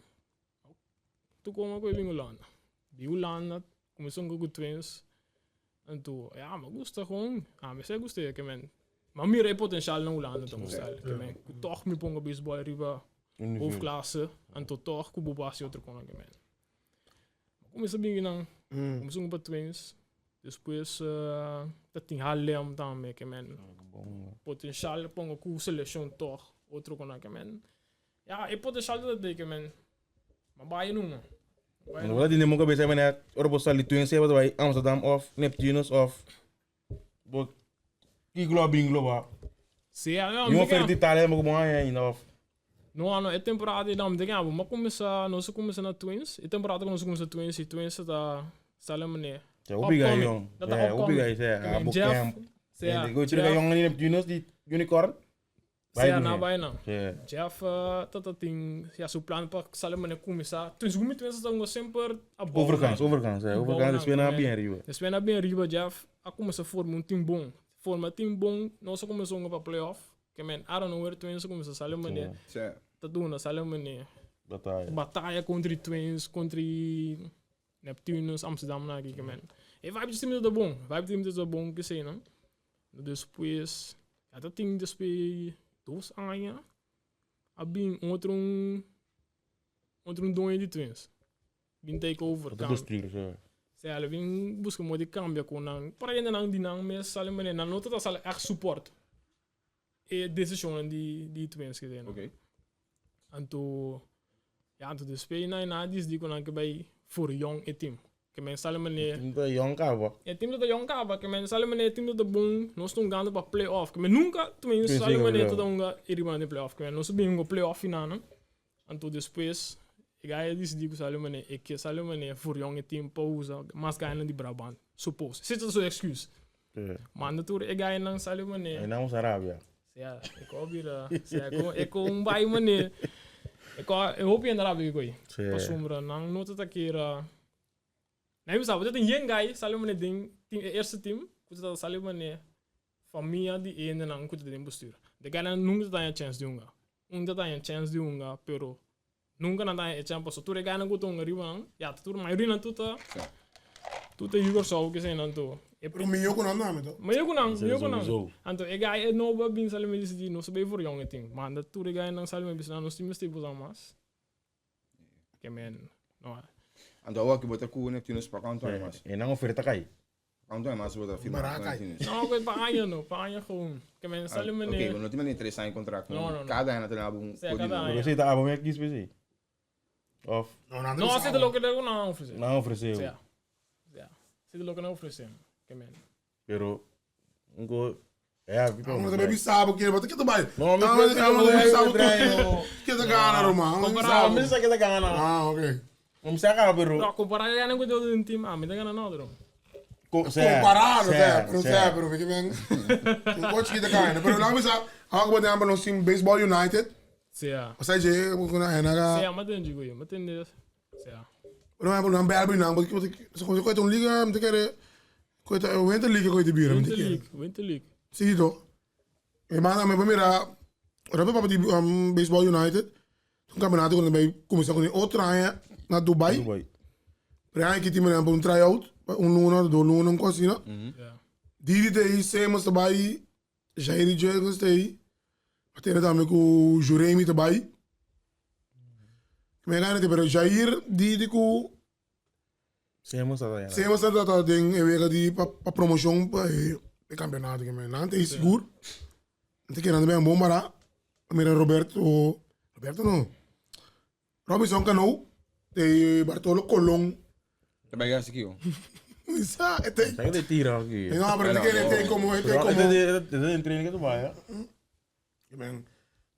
tu koma ku e bin Hulanda. Bin Hulanda, kuminsá hunga ku Twins. Anto, ya, mi a gusta gewoon. Ami sa gusta e, ke men. Mi a mira e potenshal na Hulanda ta gusta el. Ke men, ku tòg mi ponga beisbòl riba hoofdklasse, anto tòg ku bo por hasi otro kos, ke men. Mi a kuminsá bin nan, kuminsá hunga pa Twins. Despues ta tin Haarlem tambe, ke men. Potenshal ponga ku selekshon tòg otro kos, ke men. Ya, e potenshal ta te, ke men. Ma bai numa. No bo ta tende mon cabeza mane ora bo sali Twins bo ta bai Amsterdam of Neptunus of bo ki glob bin globa. Sí, a Ni oferta Italia bo bo haña ainda of. No, no, e temporada ei dam den abo, ma kumisa, nos a kumisa na Twins, e temporada ku nos a kumisa Twins, i Twins ta sali mane. Ja, hopi ga yong. Ja, hopi ga sea, abo camp. Sea, Jeff. Yong ni Neptunus di Unicorn. Sea na bai nan. Jeff tata tin ya su plan pa sali manera kuminsá. Twins gumi twins ta hunga semper a bou. Overkans, overkans, ja. Overkans despues nan a bien riba. Despues nan a bien riba Jeff a kuminsá forma un team bon. Forma team bon, nos a kuminsá hunga pa playoff. Ke men I don't know where twins a kuminsá sali manera ta duna sali manera Bataya. Bataya kontra di twins, kontra di Neptunus, Amsterdam nan aki ke men. E vibe di team ta bon, vibe di team ta bon kesei nan. Despues, ya ta tin despues dos aña, a bin otro un, otro un doño di Twins. Bin take over. Otro bestuur, so. Sea, el a bin busca modo di cambia cu nan. Por ahí nan di nan mes sali manera, nan no ta sali echt support e decisionnan di, di Twins ke den. Okay. Anto, ya, anto despues nan nan a disidi cu nan ke bay for jong e team. Ke men sali manera. E team ta yong kaba. E team ta yong kaba. Ke men sali manera e team ta bon. Nos ta hungando pa play-off. Ke men nunca Twins sali manera ta hunga e riba den play-off. Ke men nos a bin hunga play-off final. Anto despues e guy a disidi ku sali manera e ke sali manera for yong e team pa usa mas guynan di Brabant. Suppose. Esei ta su excuse. Manda tur e guynan sali manera. Aynan usa rabia. Sea, e ko bira, sea, e ko, e ko un bai mane, e ko, e hopi hende rabia ku ei. Pasobra nan no ta ta kera, nan bisa, bo ta tin yen gai sali mane den team, e eerste team, ku ta sali mane famia di e hendenan ku ta den bestuur. De gainan nunka ta haña chèns di hunga. Un ta haña chèns di hunga, pero Nunca nan ta haña e chèns pasobra tur e gainan ku ta hunga riba nan, ya tur mayoria nan tur ta tur ta yu Kòrsou ke esei nan tur. Pero mihó ku nan tambe to. Mihó ku nan, mihó ku nan. Anto e gai e nobo a bin sali mi disidí nos ta bay for yòn e tin. Manda tur e gainan sali mi bisa nan nos tin mester boso mas. Ke men no. Anto awor ki bo ta ku Neptunus pa kuantu aña mas? E nan oferta kai. Cuanto aña mas bo ta firma Baraka. cu Neptunus? No, pues pa aña no, pa aña gewoon. Ke men sali Ok, meneer. bo no tin manera 3 aña contract. No, no, no. Cada aña ta dabo un Sí, código. cada aña. Pero esei ta abo mi a kies p'esei. Of No, nan ta No, bisa si ta abo. loke nan a ofrece. nan a ofrece bo. Sí, ja. Si ta loke nan a ofrece. Ke men. Pero un ko ja, vi Amo ta bebi sabo ke bo ta ke ta bai. No, mi Amo ke amo ta bebi sabo bai, no. ke ta gana Roma. Amo ta Ah, mi sa ke ta gana. Ah, okay. Mi sa ka pero No, compara ya nan ku den team, ah, mi ta gana no, bro. ko sea, Comparado, sea, sea, pero sea. sea, pero ke men. Un coach ke ta gana. Pero laga bisa, awa ku bo ta nos team Baseball United. Sea. O sea, je ku na na ga. Sea, ma den jigo, ma den de. Sea. Pero maar nan bel bi nan, porque se kon se un liga, mi te kere koe ta winter league koe te bira, mi te Winter kere. League, Winter League. Sí, to. E manda me mira, ora papa di Baseball United, un campeonato ku bay kuminsá ku otro aña na Dubai. Dubai. Pero aña ki tin mira un tryout, un luna, dos luna, un cosa asina. Ja. Didi te ei, Simmons ta bai, Jairi Jurgens ta ei. A tene tambe ku Juremi ta bai. Me gana te, pero Jair Didi ku Simmons ta bai. Simmons ta ta den e wega di pa pa promoshon pa e e kampeonato ke men. Nan ta ei sigur. Nan ta kere nan ta bai un bon bara. Mira Roberto, Roberto no. Robinson Cano te Bartolo Colon. Ta bai gasi kiko? Mi sa, e te. Sa ke te tira aki. No, pero te kere te como, te Pero como. e te den training ke tu bai, ha? Men,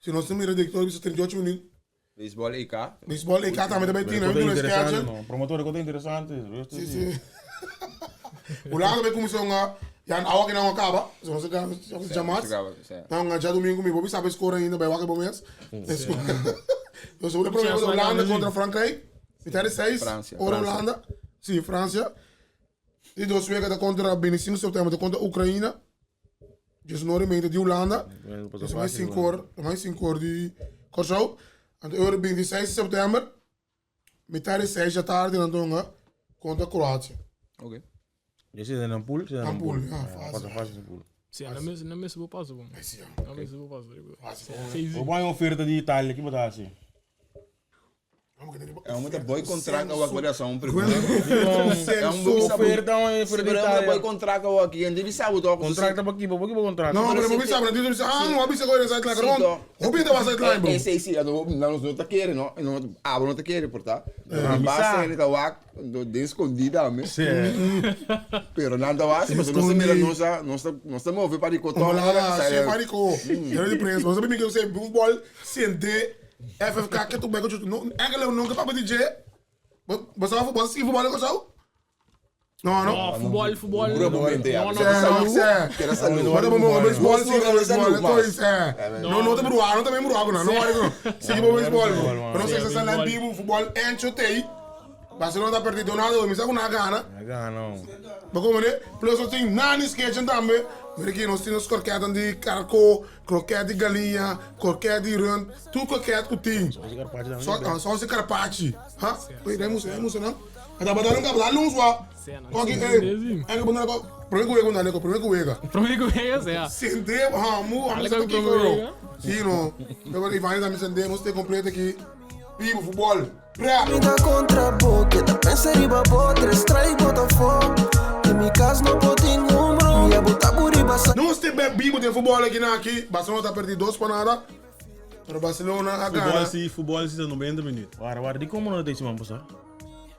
si nos mira director bisa 38 minuut. Baseball EK. Baseball EK tambe ta bai tira, Kota mi duna interesante, schedule. no. Promotor kota interesante. Sí, sí. Hulanda bai kuminsá hunga, ya awa ke nan a kaba, so nos a djamas. Nan hunga djadumingu, mi bo bisa sabe score ainda, bai wak e bo mes. Dus e prome wega Hulanda kontra Frankrijk, mitad di seis, ora Hulanda, si Francia. Di dos wega ta kontra 25 september ta kontra Ukraina. 19 i media di Hulanda. Dus mai 5 or, mai 5 or di Kòrsou. Anto e ora 26 di sèptèmber, mitar di 6 di atardi nan ta hunga kontra Kroasia. Ok. Je zit in een pool? Zit in Een een pool, pool. ja, Ja, fácil. Fácil, fácil een pool. Sí, na mes, na mes bo paso, bom. Sí, ja. Na mes bo paso. Fácil. Sí, sí. Hoe een oferta di Italië, ki bota assim? É uma boy contrato ao agora só um primeiro. É É um boy Oferta, uma Se oferta di é um boy Italië. contrato ao aqui, ele sabe o toque. Contrato pa ki, pa ki contrato? No, pero mo sabe, não diz, ah, não avisa agora sideline, Ron. Hoe ben je sideline, bro? É, sim, sim, não não não tá querendo, não, não, ah, não tá querendo, porta. Basta ele tá wak, de escondida, me. Sim. Pero nada wa, se você não se mira, não está, não está, não está mover para de Olá, se pariko. Era de prensa, mas sabe que eu sei futebol, CND, FFK, que tu bem que eu não, eigenlijk nunca para DJ. Você vai futebol, sim, futebol é só? Não, não. No, futbol, futebol. Puro momento, No, no, É, no. não, é. Quero saúde. Bota bom, baseball, sim, Não, baseball, não, coisa, é. Não, não te bruar, não também bruar, não, não, não. Sim, bom baseball, bro. Não sei se está lá vivo, futebol, encho tei. Barcelona tá perdido nada, me sabe na gana. Ah, não. Maar kom maar, plus ons ting nani sketch tambe. Maar ik nos tin kroket di carco, kroket di galinha, kroket di rund, tu kroket ku ting. Só Só só se carpacci. Ha? Oi, dai musa, dai musa não. Ada badal nunca badal lungs wa. Koki eh. Enga bondal ko, primeiro kuwega bondal ko, primeiro kuwega. Prome ku wega, sea. Sente, ha, mu, Dale am com aqui primeiro ko. wega. Sim, no. Agora Ivani tá me sendendo, nos tem completo aqui. Vivo futebol. Pra. Mi ta contra bo, que ta pensa riba bo, tres trai Botafogo. Em mi casa não pode um bro. Mi abuta buriba sa. Não tem bem bibo de futebol aqui na aqui. Barcelona tá perdido dois para nada. Pero Barcelona a Futebol gana. sim, futebol sim, 90 minutos. Waar, waar, die komen nog deze man, posa.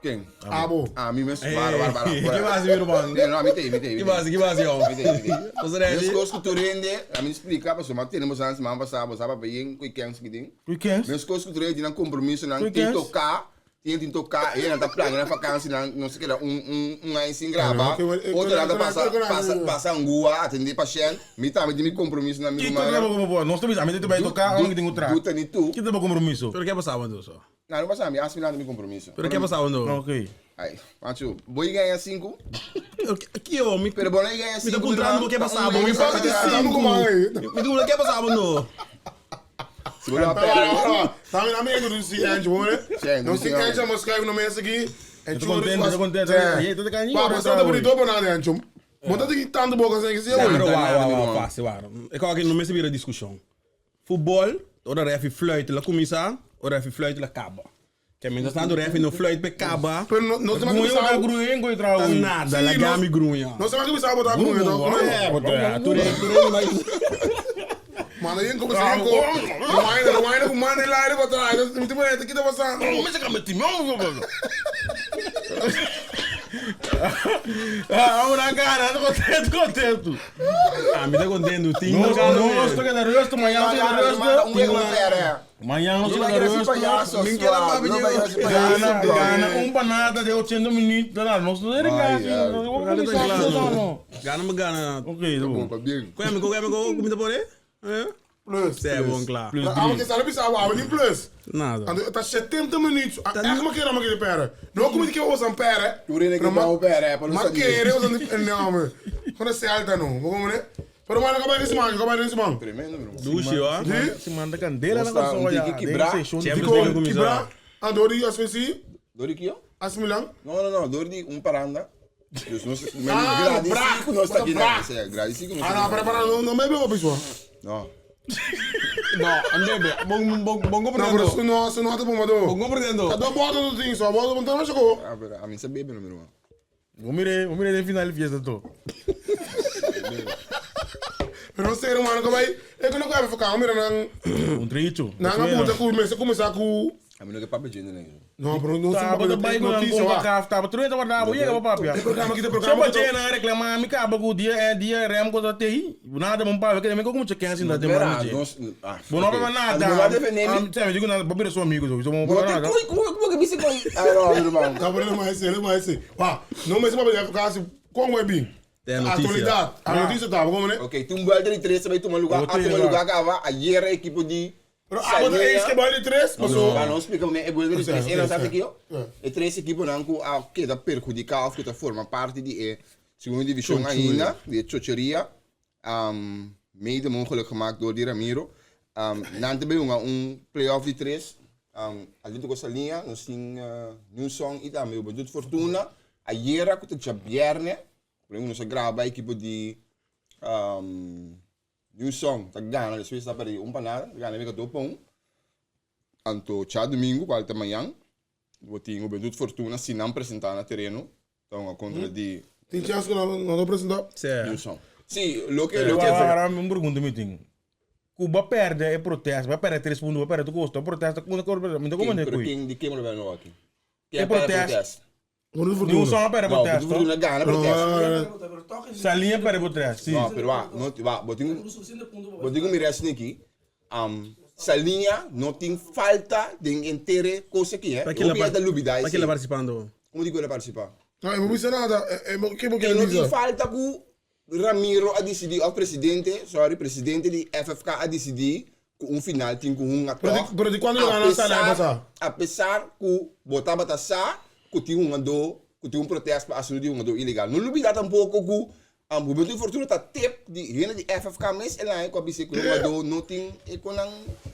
Quem? Abo. Ah, mi mesmo. Bara, bara, bara. Que base, meu irmão? Não, mi tem, mi tem. Que base, que base, ó. Mi tem, mi tem. Você ready? Meus coisas que tu rende, a mim explica, pessoal, mas temos antes, mas passava, passava bem, com quem que tem. Weekend? Meus coisas que tu rende, não compromisso, não Quick tem hands. tocar, tem que tocar, ele não tá plano, na vacância, não, não sei o que lá, um ano sem gravar, Não, que eu- outro lado passa, eu- eu- passa, passa angua, atender paciente, me tá, me tem compromisso na minha Que toca como boa? Nós também, a mim também tocar, onde tem outra. Duta ni tu. Que tem compromisso? Pero que passava, então, só? Não, não passa, me assinando meu compromisso. Pero que passava, então? Ok. Ai, macho, vou ganhar 5, Aqui, ó, me... pero bom, aí ganhar Me 5. tá comprando o que passava, me paga de cinco. Me diga o que passava, então? Se vou lá pera. Tá me amigo do Ciente, bom, né? Sim, Não do se Ciente. quer mas escreve no mês aqui. Tô contente, tô contente. E aí, tô carinho, Pá, você tá bonito para nada, Ancho. Bota aqui tanto boca assim que se Claro, eu. wauw, nada, wauw, meu wauw, irmão. fácil, wauw. Ik hou no mesmo vira discussão. Futebol, ora ref fluit, la começa, ora ref fluit, la acaba. Que mientras tanto ref não fluit pe acaba, Pero não não se vai Gruinho, começar. gruinho, gruinho, tá gruinho. nada, la Sim, gami grunha. Não se vai começar a botar gruinho, então. É, botou, tu re, mas Mano, aí como se com. Rewind, rewind com mano lá ele para trás. Não tem mais aqui tá passando. Mas é que me timão, Ah, vamos na cara, tô contente, contente. Ah, me tá contente, o time Não, não não, estou querendo rosto, amanhã não Manda estou um rosto. erro pera. Amanhã não Não estou vai querer ser rosto. palhaço, Ninguém lá suave, pra não vai querer ser palhaço. Gana, gana, um panada de 800 minutos, não, não estou de Ai, ai. casa. Gana, me gana. Ok, tá bom. Bom, bem. Qual é, amigo? Qual é, amigo? Comida por aí? É? Plus. Cê é bom, claro. Plus Ah, porque sabe sabe, ah, nem plus. Nada. Ando tá 70 minutos. Ah, é como que era que pera. Não como que eu uso pera. Tu rende que tá o pera, para não Mas saber. que era usando não, mano. Quando se alta não, vamos né? Pero mano, acaba nesse man, acaba nesse man. Tremendo, meu irmão. Duche, ó. Sim? Se manda candela na Gosta, um consola. tem que quebrar. Champions Ficou League começou. quebrar. Andori, as vezes, Dori aqui, ó. as Milan. Não, não, não. Dori de um paranda. Dus nós, Ah, grade bra. 5 nós está aqui, Bra. né? Sim, Grade 5 nós Ah, não, está para aqui. para não, não bebe, pessoal. Não. Não, andebe. Bom, bom, bom Não, pero compreendo. não, se não tá bom, mas Bom compreendo. Tá do bota do tinho, só bota não chegou. Ah, pero a mim se bebe, meu irmão. Vou mirar, vou mirar no final de fiesta, tô. Pero não sei, mano, como aí, eu não quero ficar, mira não. Um trecho. Não, não puta com, mas começar com A mim não quer papo de gente, né? Não, pero não Tá, sei bota bem com notícia, a ó. caf, tá, truenta guardava, chega papia. Programa aqui, tem Só programa. pra na reclamar, me acaba com o dia, é dia, rem com a TI. Nada, bom papo, que também como você quer assim, da Pera, demora. nós... Ah, Bom, não ok. para nada. Ah, Não vai defender, me. Sim, eu digo nada, para sou amigo, sou bom Bom, para nada. como como que me se Ah, não, meu irmão. Tá pero não mais, não mais. Pá, não mas para ficar assim, como é bem? Tem a A notícia. atualidade, a notícia tá, como né? Ok, tu um vuelta de três, vai tomar lugar, Vou a ter tomar lá. lugar, acaba, ayer a equipe de... Pero a bota é que bola de três, passou. Ah, não explica, mas é vuelta de três, Ok, e não ok, sabe aqui, ó. É. E três equipes não que a que tá perjudicar, que tá forma parte de segunda divisão ainda, de chocheria. Um, Mede mogelijk gemaakt door di Ramiro. Nan ta bay hunga un play-off di tres. Atletico Saliña, nos tin New Song y tambe Juventud Fortuna. Ayera cu ta djabierne, por ejemplo nos a graba ekipo di New Song ta gana, despues ta perde un pa nada, ta gana wega dos pa un. Anto djadumingu, cual ta mañan, bo tin Juventud Fortuna si nan presenta na tereno. Ta hunga kontra di. Tin chance ku nan no ta presentá? Newsom. Sí, loke loke. Ahora un pregunta mi tin. Ku bo a perde e protesta, bo a perde tres punto, bo a perde tur kos, bo protesta ku mi ta komende Pero kui. ken di ken bo lo bira no aki? E protesta. Newsom a perde No, protesta. Fortuna gana protesta. Salinha a perde protesta, sí. No, pero wa, no, wa, bo tin bo tin ku mira esaki, Salinha no tin falta den entere kos aki, eh. Pa kila Hopi ta lubida pa esei. kila participando? Como di ku el a participá? No, e no bisa nada. E, e, ke bo E kere no tin bisa? falta ku Ramiro a disidí, òf presidente, sorry, presidente di FFK a disidí ku un final tin ku hunga Pero di, tòg. pero di kuando lo A gana sa na pesar, pasá? a pesar ku bo tabata sa ku tin hungadó, ku tin un protest pa asuntu di hungadó ilegal. No lubidá tampoko ku Juventud Fortuna ta tip di hende di FFK mes el aña ku a bisa ku e hungadó no tin e konan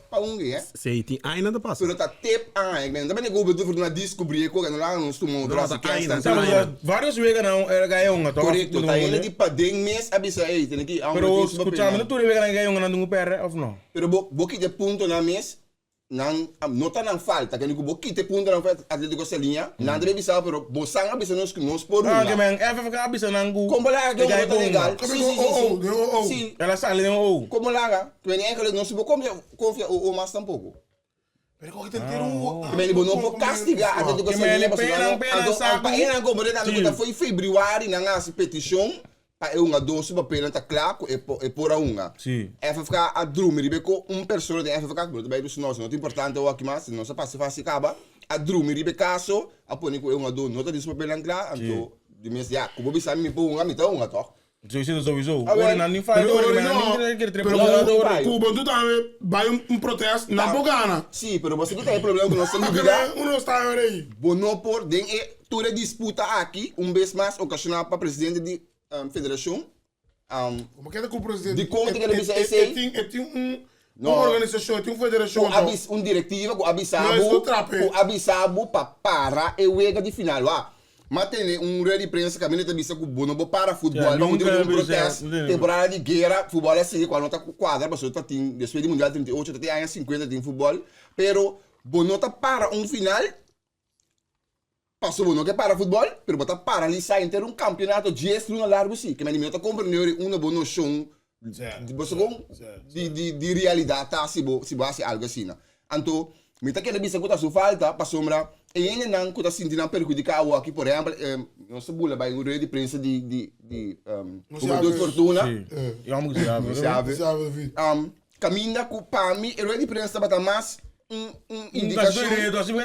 pa hunga, eh. Si tin aña ta pasa. Pero ta tip aña, no ta bini ku Juventud Fortuna a diskubrí e koga, no laga nos tuma otro No, hasi ta kèns aña, tantu. ta aña. Varios weganan el a gaya hunga tòg? Korekto, ta hende di paden mes a bisa ey, tene ki Pero tin su skucha mi papelnan. no tur e weganan gaya hunga nan tin ku pèrdè òf no? Pero bo bo kita e puntonan mes, Nan no ta nan falta, kende ku bo kita e puntonan for Atletico Saliña, nan ta bisa pero bo san a bisa nos ku nos por Ah, hunga. ke men FFK a bisa nan ku Kon bo laga ke e hunga guy no ta por hunga. legal? Si, si, si, si. Den OO. Si. El a sali den OO. Kon bo laga? Ke men eigenlijk nos no por konfia konfia OO mas tampoko. Pero kon kita entero un Ke men bo no por kastiga Atletico Ke men Saliña pasobra pena nan pena anto sa pa ku e nan komprende tambe ku Si. ta foi februari nan a hasi petishon Pa e hunga dos su papelnan ta kla ku e e por a hunga. Sí. FFK a drumi riba e ko un persona den FFK, ku no ta bai dus nos, no ta importante awor aki mas, nos a pasa fásil kaba, a drumi riba e kaso, a pone ku e hungadó no ta den su papelnan kla, anto di mes ya, ku bo bisa mi mi por hunga, mi ta hunga tòg. Sowieso, sowieso. Awel. Ora nan tin falta, Pero ora ora nan no, tin kere pero punto, ku ora. ku bo tu tambe bai un protest, nan por gana. Sí, pero bo sa ki ta e problema ku nos ta lubidá? Uno sta ahora ei. Bo no por den e tur e disputa aki, un bes mas okashoná pa presidente di federashon. Como keda ku presidente? Dikon ta kere bisa esei? E tin e tin un No. un organisashon, e tin un federashon Ku a bisa un direktiva ku a bisa No, es bo no trape. ku a bisa bo pa para e wega di final. Wak, m'a tende un rueda di prensa kaminda ta bisa ku bo no por para futbòl Ja, pa nunka motibu di un bisa, protest, no tende. temporada di guera, futbòl a sigui kual no ta kuadra pasobra ta tin despues di mundial 38 ta tin aña 50 tin futbòl, pero bo no ta para un final Paso bo no ke para futbol, pero bo ta paralisa henter un campeonato dies luna largo si. Ke mende mi no ta comprende ori unda bo nocion bo sa con di di di realidad ta si bo si bo haci algo asina. Anto mi ta kere bisa cu ta su falta pasobra e hendenan cu ta sinti nan perhudica awoki por ehempel nos ta bula bay un rueda di prensa di di di Juventud Fortuna. Caminda cu pa mi e rueda di prensa tabata mas un un indicacion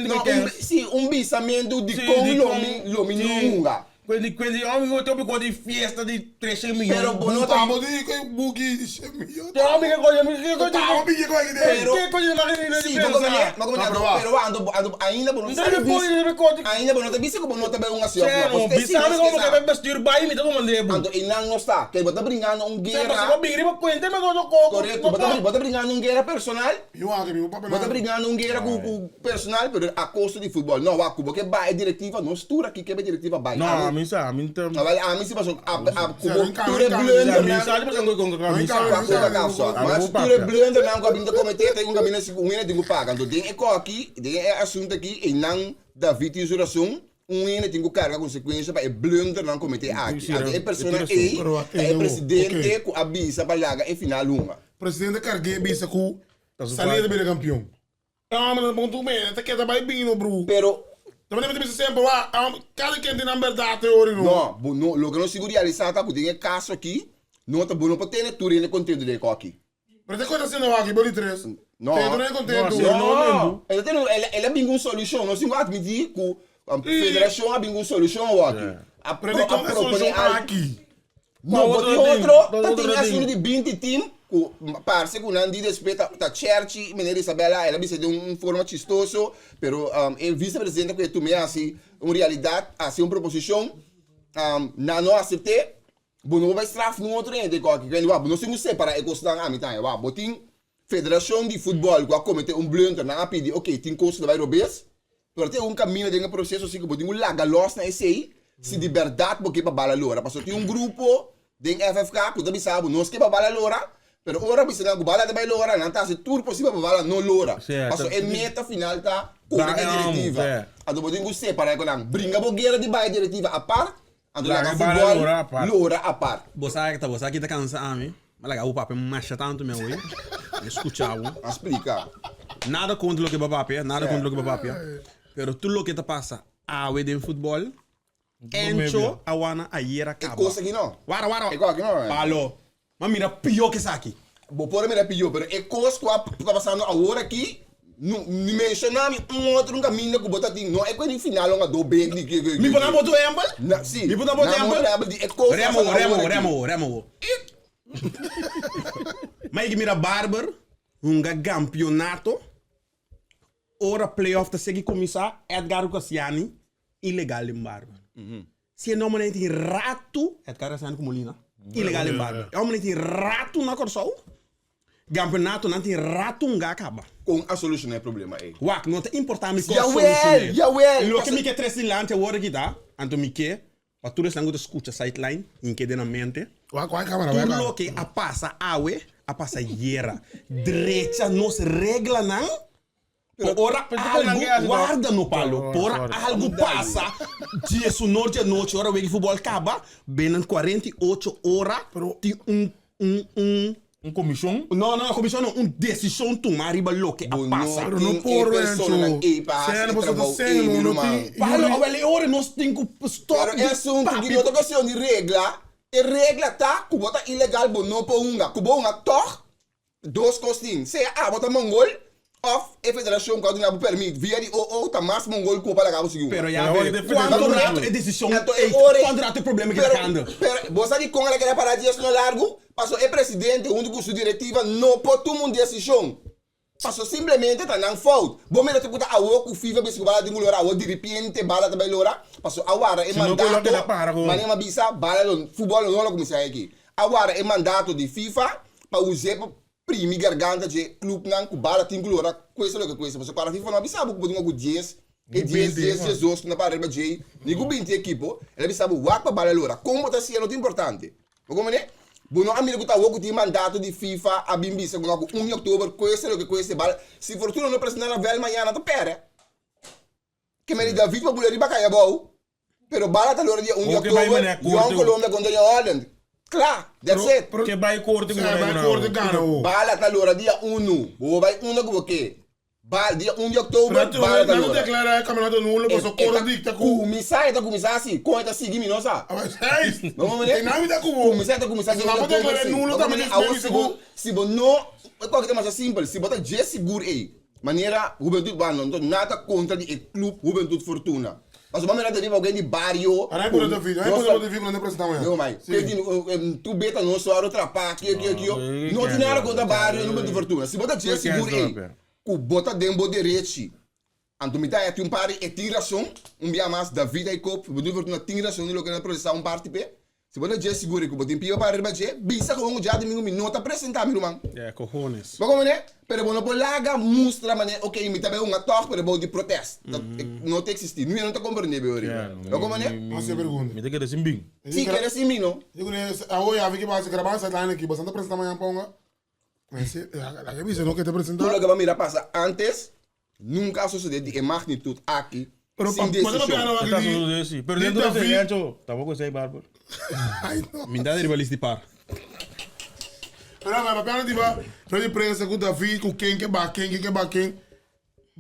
no un si un bisamentu di con lo mi lo mi no hunga. Quindi quindi homem que topi ko di fiesta di 300 miljoen. Pero bo no ta Tamo di ke buki di 100 miljoen. Te homem que coño que coño. Tamo bi ke ko ki Pero Que coño na que si bo come ma come pero ando ando ainda bo no Não sabi tem bis de ko. ainda bo no ta bisa ku bo no ta bay hunga si of no. Sério, bisa como que vai bestuur bai mi ta como lebo. Anto einan no sta ke bo ta bringando un Sério, guera você vai brincar com ele, mas eu tô Correcto, bo ta bo ta bringando un guera personal. Mi wak mi papel. Bo ta bringando un guera ku ku personal pero a costo di futbol. No, wak ku bo ke bai e directiva, nos tur aki ke bai directiva bai. No, a mim sa, a mim tam. Awel ami si paso a a ku bo Sa, tur e blunder A mim nan. sa, tipo sangue com a mim sa. Kwa ku ka so. Ah, Maar bo tur e papia. blunder nan ku a bin ta komete ta un kabina si ku un hende tin ku paga. Anto den e ko aki, den e asunto aki, einan David tin su rason, un hende tin ku karga konsekuensha pa e blunder nan komete aki. Sí, Anto e e persona tin rason. ei Pero wak, ta e ei, no, presidente ok. ku a bisa pa laga e final hunga. Presidente Cargué bisa ku Ta su salida falta. bira campeão. Ah, mas bom tu me, te queda vai bino, bro. Pero Também me bisa sempre, wa, ah, cada quem tem na verdade teoria, no. No, bo no, loke nos sigur realisá ta ku den e kaso aki, no ta bo no por tene tur hende kontento den e koki. Pero te kota sendo aki, boli tres. No. Te tur hende kontento. No, no, no. El a tene, el, el a bin un solushon. Nos tin ku atmití ku um, federashon a bin un solushon awaki. A, Pero pro, di a kon e proponé solushon algu. aki? No, Cual bo tin otro team? otro, Cual ta otro tin team? asuntu di binti team ku parse ku nan di despues ta ta Cherchi, meneer Isabella, el a bisa den un forma chistoso, pero um, e vicepresidente ku e tum'é hasi un realidat, hasi un proposishon, um, nan no asept'é. Bo no por bai straf nun otro hende ku aki kende wak bo no sin ku separa e kosnan ami ta haña wak bo tin federashon di futbòl ku a komete un blunder nan a pidi ok tin kos ku ta bai robes pero tin algun kaminda den e proseso si ku bo tin ku laga lòs na esei si di bèrdat bo ke pa bala lora pasobra tin un grupo den FFK ku ta bisa bo nos ke pa bala lora pero ora bisa nan ku bala ta bai lora nan ta hasi tur posibel pa bala no lora pasobra e meta final ta kore ku e direktiva anto bo tin ku separa e konan bringa bo guera di bai e direktiva apart Anto laga futbol lora apart. Bo sa ta bo sa ki ta cansa ami, ma laga bo papia masha tanto mi awey, mi scucha bo. A splica. Nada contra loke bo papia, nada contra loke bo papia, pero tur loke ta pasa awe den futbol, Encho a wana ayer a caba. E cos aki no. Wara, wara, E cos aki no. Palo, ma mira pio ke esaki. Bo por a mira pio, pero e cos cu a ta pasando awor aki, no, ni menciona mi un otro un caminda cu bo ta tin, no e cu e final un a do bek di ke, ke, Mi por na bo tu ehempel? Na, si. Mi por na bo tu Na bo ehempel? ehempel di e cos cu a Remo, pasando remo, awor aki. remo, remo. Ma e mira Barber hunga campeonato, ora playoff ta sigui cuminsa, Edgar Cassiani ilegal den Barber. Si e nomber tin ratu, Edgar Cassiani ku Molina, ilegal den Barber. E homber tin ratu na Kòrsou, Campeonato nan tin ratu nga kaba. Kon a soluciona e problema ei? Wak, no ta importa mi kon Jawel, solucione. jawel! Loke mi ke trese dilanti awor aki ta, anto mi ke pa tur esnan ku ta skucha Sideline, hinke den nan mente, Wak, wak kamara, tur wak kamara. loke a pasa awe, a pasa yera. Drecha nos reglanan Pa ora algu, warda no Palo, pa ora algu pasa, diesunor di anochi, ora wega di futbol kaba, binnen 48 ora tin un, un, un. Un komishon? No, no, komishon no, un desishon tuma riba loke a pasa. Pero no por, Rencho. Sèn, boso ta sèn, no, no tin. Palo, awel e ora nos tin ku stòp Pero di e asuntu papia. di no ta kuestion di regla, e regla ta ku bo ta ilegal bo no por hunga, ku bo hunga tòg Dos kos tin, sea abo ta mongol òf e federashon ku a duna bo pèrmit via di OO ta mas mongol ku bo pa laga bo sigui hunga. Pero ya ve, kuantu rato e desishon ei, kuantu rato e problema ki ta kanda? Pero bo sa dikon el a keda pará dies no largu? Pasobra e presidente huntu ku su direktiva no por tuma un desishon. Pasobra simplemente ta nan fout. Bo mira ku ta awo ku FIFA bisa ku bala tin ku lora awo diripiente bala ta bai lora? Pasobra a wara e mandato, manera mi a bisa, bala lo, futbòl lo no lo kuminsá aki. A wara e mandato di FIFA pa us'é pa primi garganta dje clubnan ku bala tin ku lora kuesta loke kuesta. Pasobra kòrda FIFA no a bisa bo ku bo tin ku dies, e dies, dies, diesdos ku na para riba djei, ni ku binti ekipo. El a bisa bo wak pa bala lora. Kon bo ta hasié no ta importante. Bo komprende? Bo no a mira ku ta awor ku tin mandato di FIFA a bin bisa ku no ku un di oktober kuesta loke kuesta e bala. Si Fortuna no presentá na vèlt mañana ta pèrdè. Ke meri David pa bula riba kaya abou. Pero bala ta lora dia un di Oke bai oktober, maneha Jong korte. Colombia kontra Jong Holland. Kla, that's it. Ke bai korte ku Sa bai bai gana korte ho. gana ho. Bala ta lora dia unu. Bo bai unda ku bo ke. Ba dia un di oktober, Pero tu bala ta nan lora. declara e campeonato nulo E, paso e korte ta dicta ku. kuminsá, e ta kuminsá asi. Kon e ta sigui mi no sa. Ah, Hey! No mo E nan mi ta ku bo. Kuminsá, e ta kuminsá Si dia un nan di por oktober declara si. nulo No tambe mo despues Awor bisa si bo, ku. si bo no, e koki ta masha simpel. Si bo ta dje sigur ei. Manera Hubentud Bando, no ta nada kontra di e club Hubentud Fortuna. Pasobra mi no ta riba ogen di bario. Ahora hay poder de video, hay poder de video no presentamos ya. No mai. Ke tin tu beta no soro trapa kio kio kio. No tin nada kontra bario Hubentud Fortuna. Si bo ta dje sigur ei ku bo ta den bo derechi, anto mi ta haya tin un par di e tin rason, un bia mas David Jacob, Hubentud Fortuna tin rason di loke nan a protesta un parti p'e. Si bo ta dje sigur ku bo tin piba para riba dje, bisa ku un dja domingo mi no ta presentá mi ruman. Yeah, cojones. Bo komprendé? Pero bo no por laga mustra manera, ok, mi ta bai hunga tòg, pero bou di protest. Ta, no ta eksistí. Mi no ta komprendé be ori. Bo komprendé? Hasi e pregunta. Mi ta kere sin bin. Si, kere sin bin, no? Digo ne, awo ya vi ki basi grabá sideline aki, boso no ta presentá mañan pa hunga? Mesi, laga bisa no ke ta presentá. Tur loke bo a mira pasa antes, nunka a sosodé di e magnitud aki Pero sin pa, pa desishon. piano E aki ta di, sosodé si. Pero di dentro di David. Encho, tampoco esei barber. Ay no. Mi ta riba list di par. Pero pa papiando di ba, no di prensa ku David, ku ken ke ba ken, ken ke ba ken.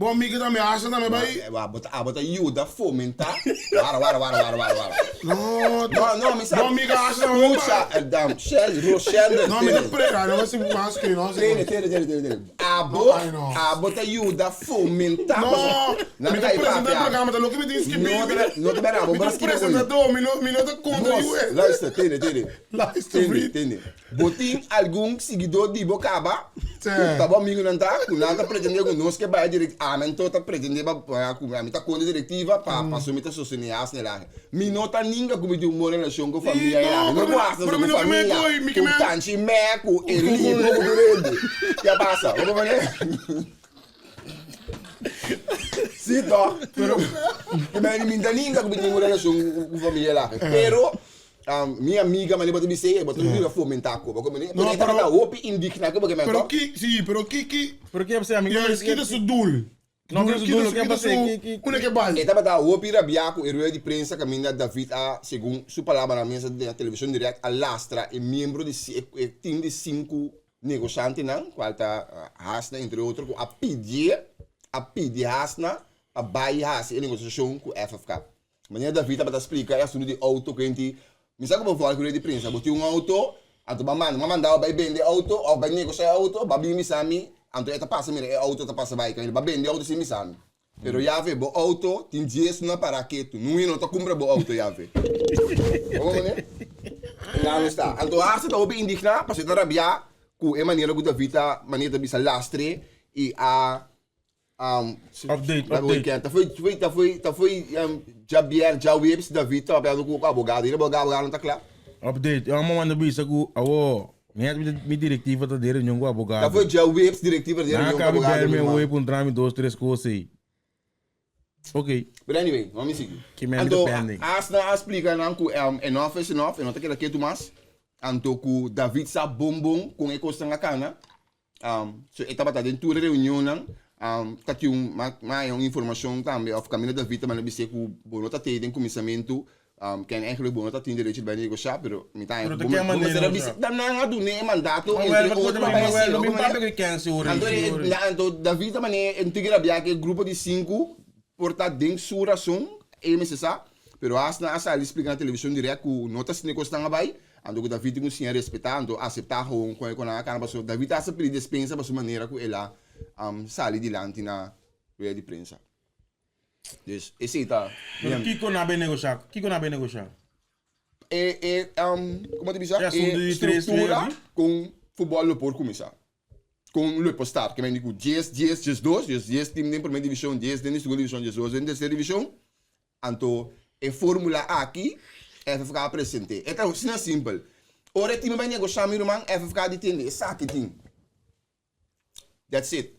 Bo amiga tambe, Asha tambe bai. Wa, bo ta, abo ta yuda fomentá. Wara, wara, wara, wara, wara, wara. No, No, no, mi sa. Bo amiga Asha tambe bai. Escucha, dam, Shell, Roshender. No, mi ta prega, no si mas que no. Tene, tene, tene, tene, tene. Abo, No, ay, no. abo ta yuda fomentá. No, Na mi ta kai presenta papia. programa, ta loke mi tin skibí. No te, no te bera, bo Mi ta bra skibi presentador, mi no, mi no ta kontra Mos, yu. eh. luister, tene, tene. Luister, Tene, vriend. tene. Bo tin algun siguidó di bo kaba Tse. ku ta bo amigunan ta ku nan ta pretendé ku nos ke bai direk ami anto ta pretendé pa ku ami ta kontra direktiva pa pasobra mi ta sostené asina el ahe. Mi no ta. ninga ku mi tin un bon relashon ku famia No, ya. Mi no pero mi- guasta pero ku mi no ke famia, me koi, mi ke ku me- tanchi me, ku Erlito, ku tur hende. Ke pasa? Bo comprende? Sí toch? Pero ke mi mi ta ninga ku mi tin un relashon ku famia la. Pero mi amiga mane bo ta bis'é, bo ta yuda fomentá ku, bo comprende? No, Pero e tabata pero- hopi indigná ku bo ke men Pero toch? ki, sí, pero ki, ki, Pero ki a pasá? Mi ya, ki ta su doel? No, ki ta su doel, ki a pasá? Una ke bai. E tabata hopi rabiá ku e rueda di prensa kaminda David a, segun su palabranan mesa den a televishon dirèkt, a lastra e miembro di e tim di sinku negoshantenan, kual ta Hasna entre otro, ku a pidié, a pidi Hasna pa bai hasi e negosiashon ku FFK. Manera David tabata splika e asuntu di outo ku henti, Mi sa ku bo vòlg rueda di prensa, bo tin un outo, anto bo a manda, bo a manda bo bai bende e outo òf bai negoshá e outo, bo a bin bisa mi, anto e ta pasa mira e outo ta pasa bai kaminda, bo a bende e outo sin bisa mi. Pero yave, bo outo tin dies luna pará ketu, nun hende no ta kumpra bo outo yave. Bo komprende? Klaro sta. Anto Arce ta hopi indigná pasobra e ta rabiá ku e manera ku David ta, manera ta bisa lastre i a Update, update. Ta foi, foi, ta foi, ta foi djabier, djaweps David ta papiando ku abogado. I abogado no ta kla. Update, e homber manda bisa ku awo mi mi direktiva ta den reunion ku abogado. Ta foi djaweps direktiva den reunion ku abogado. Nan a kabi bel mi awe puntra mi dos tres kos ei. Ok. But anyway, mami sigui. Ki men mi ta Anto pending. Asna a splika nan ku enough is enough, e no ta keda ketu mas. Anto ku David sa bon bon kon e kosnan a kana. So e tabata den tur e reunionnan. Ta tin un ma haña un informashon tambe òf kaminda David ta manda bis'é ku bo no ta tei den kuminsamentu ken eigenlijk bo no ta tin derecho di bai negoshá pero mi ta haña ku bo mester a bisa nan a dun'é e mandato entre otro pa bai hasi loke manera. Anto David ta manera e tin rabia ku e grupo di sinku por ta den su rason e mester sa pero asina a sali splika na televishon dirèkt ku no ta asina e kosnan a bai. Anto ku David tin ku siña respetá, anto aseptá gewoon kon e konan a kana, pasobra David hasta pidi despensa pa su manera ku el a sali dilanti na rueda di prensa. Dus esei ta Pero kiko nan a bin negoshá? Kiko nan a bin negoshá? E e komo ta bisa? E asuntu E di tres struktura ley. kon futbòl lo por kuminsá. Kon lo por start. Ke men di ku dies, dies, diesdos, dus dies tim den promé divishon, dies den di segundo divishon, diesdos den terser divishon. Anto e formula aki FFK a present'é. E ta asina simpel. Ora e tim a bai negoshá mi ruman, FFK di tende esaki tin. That's it.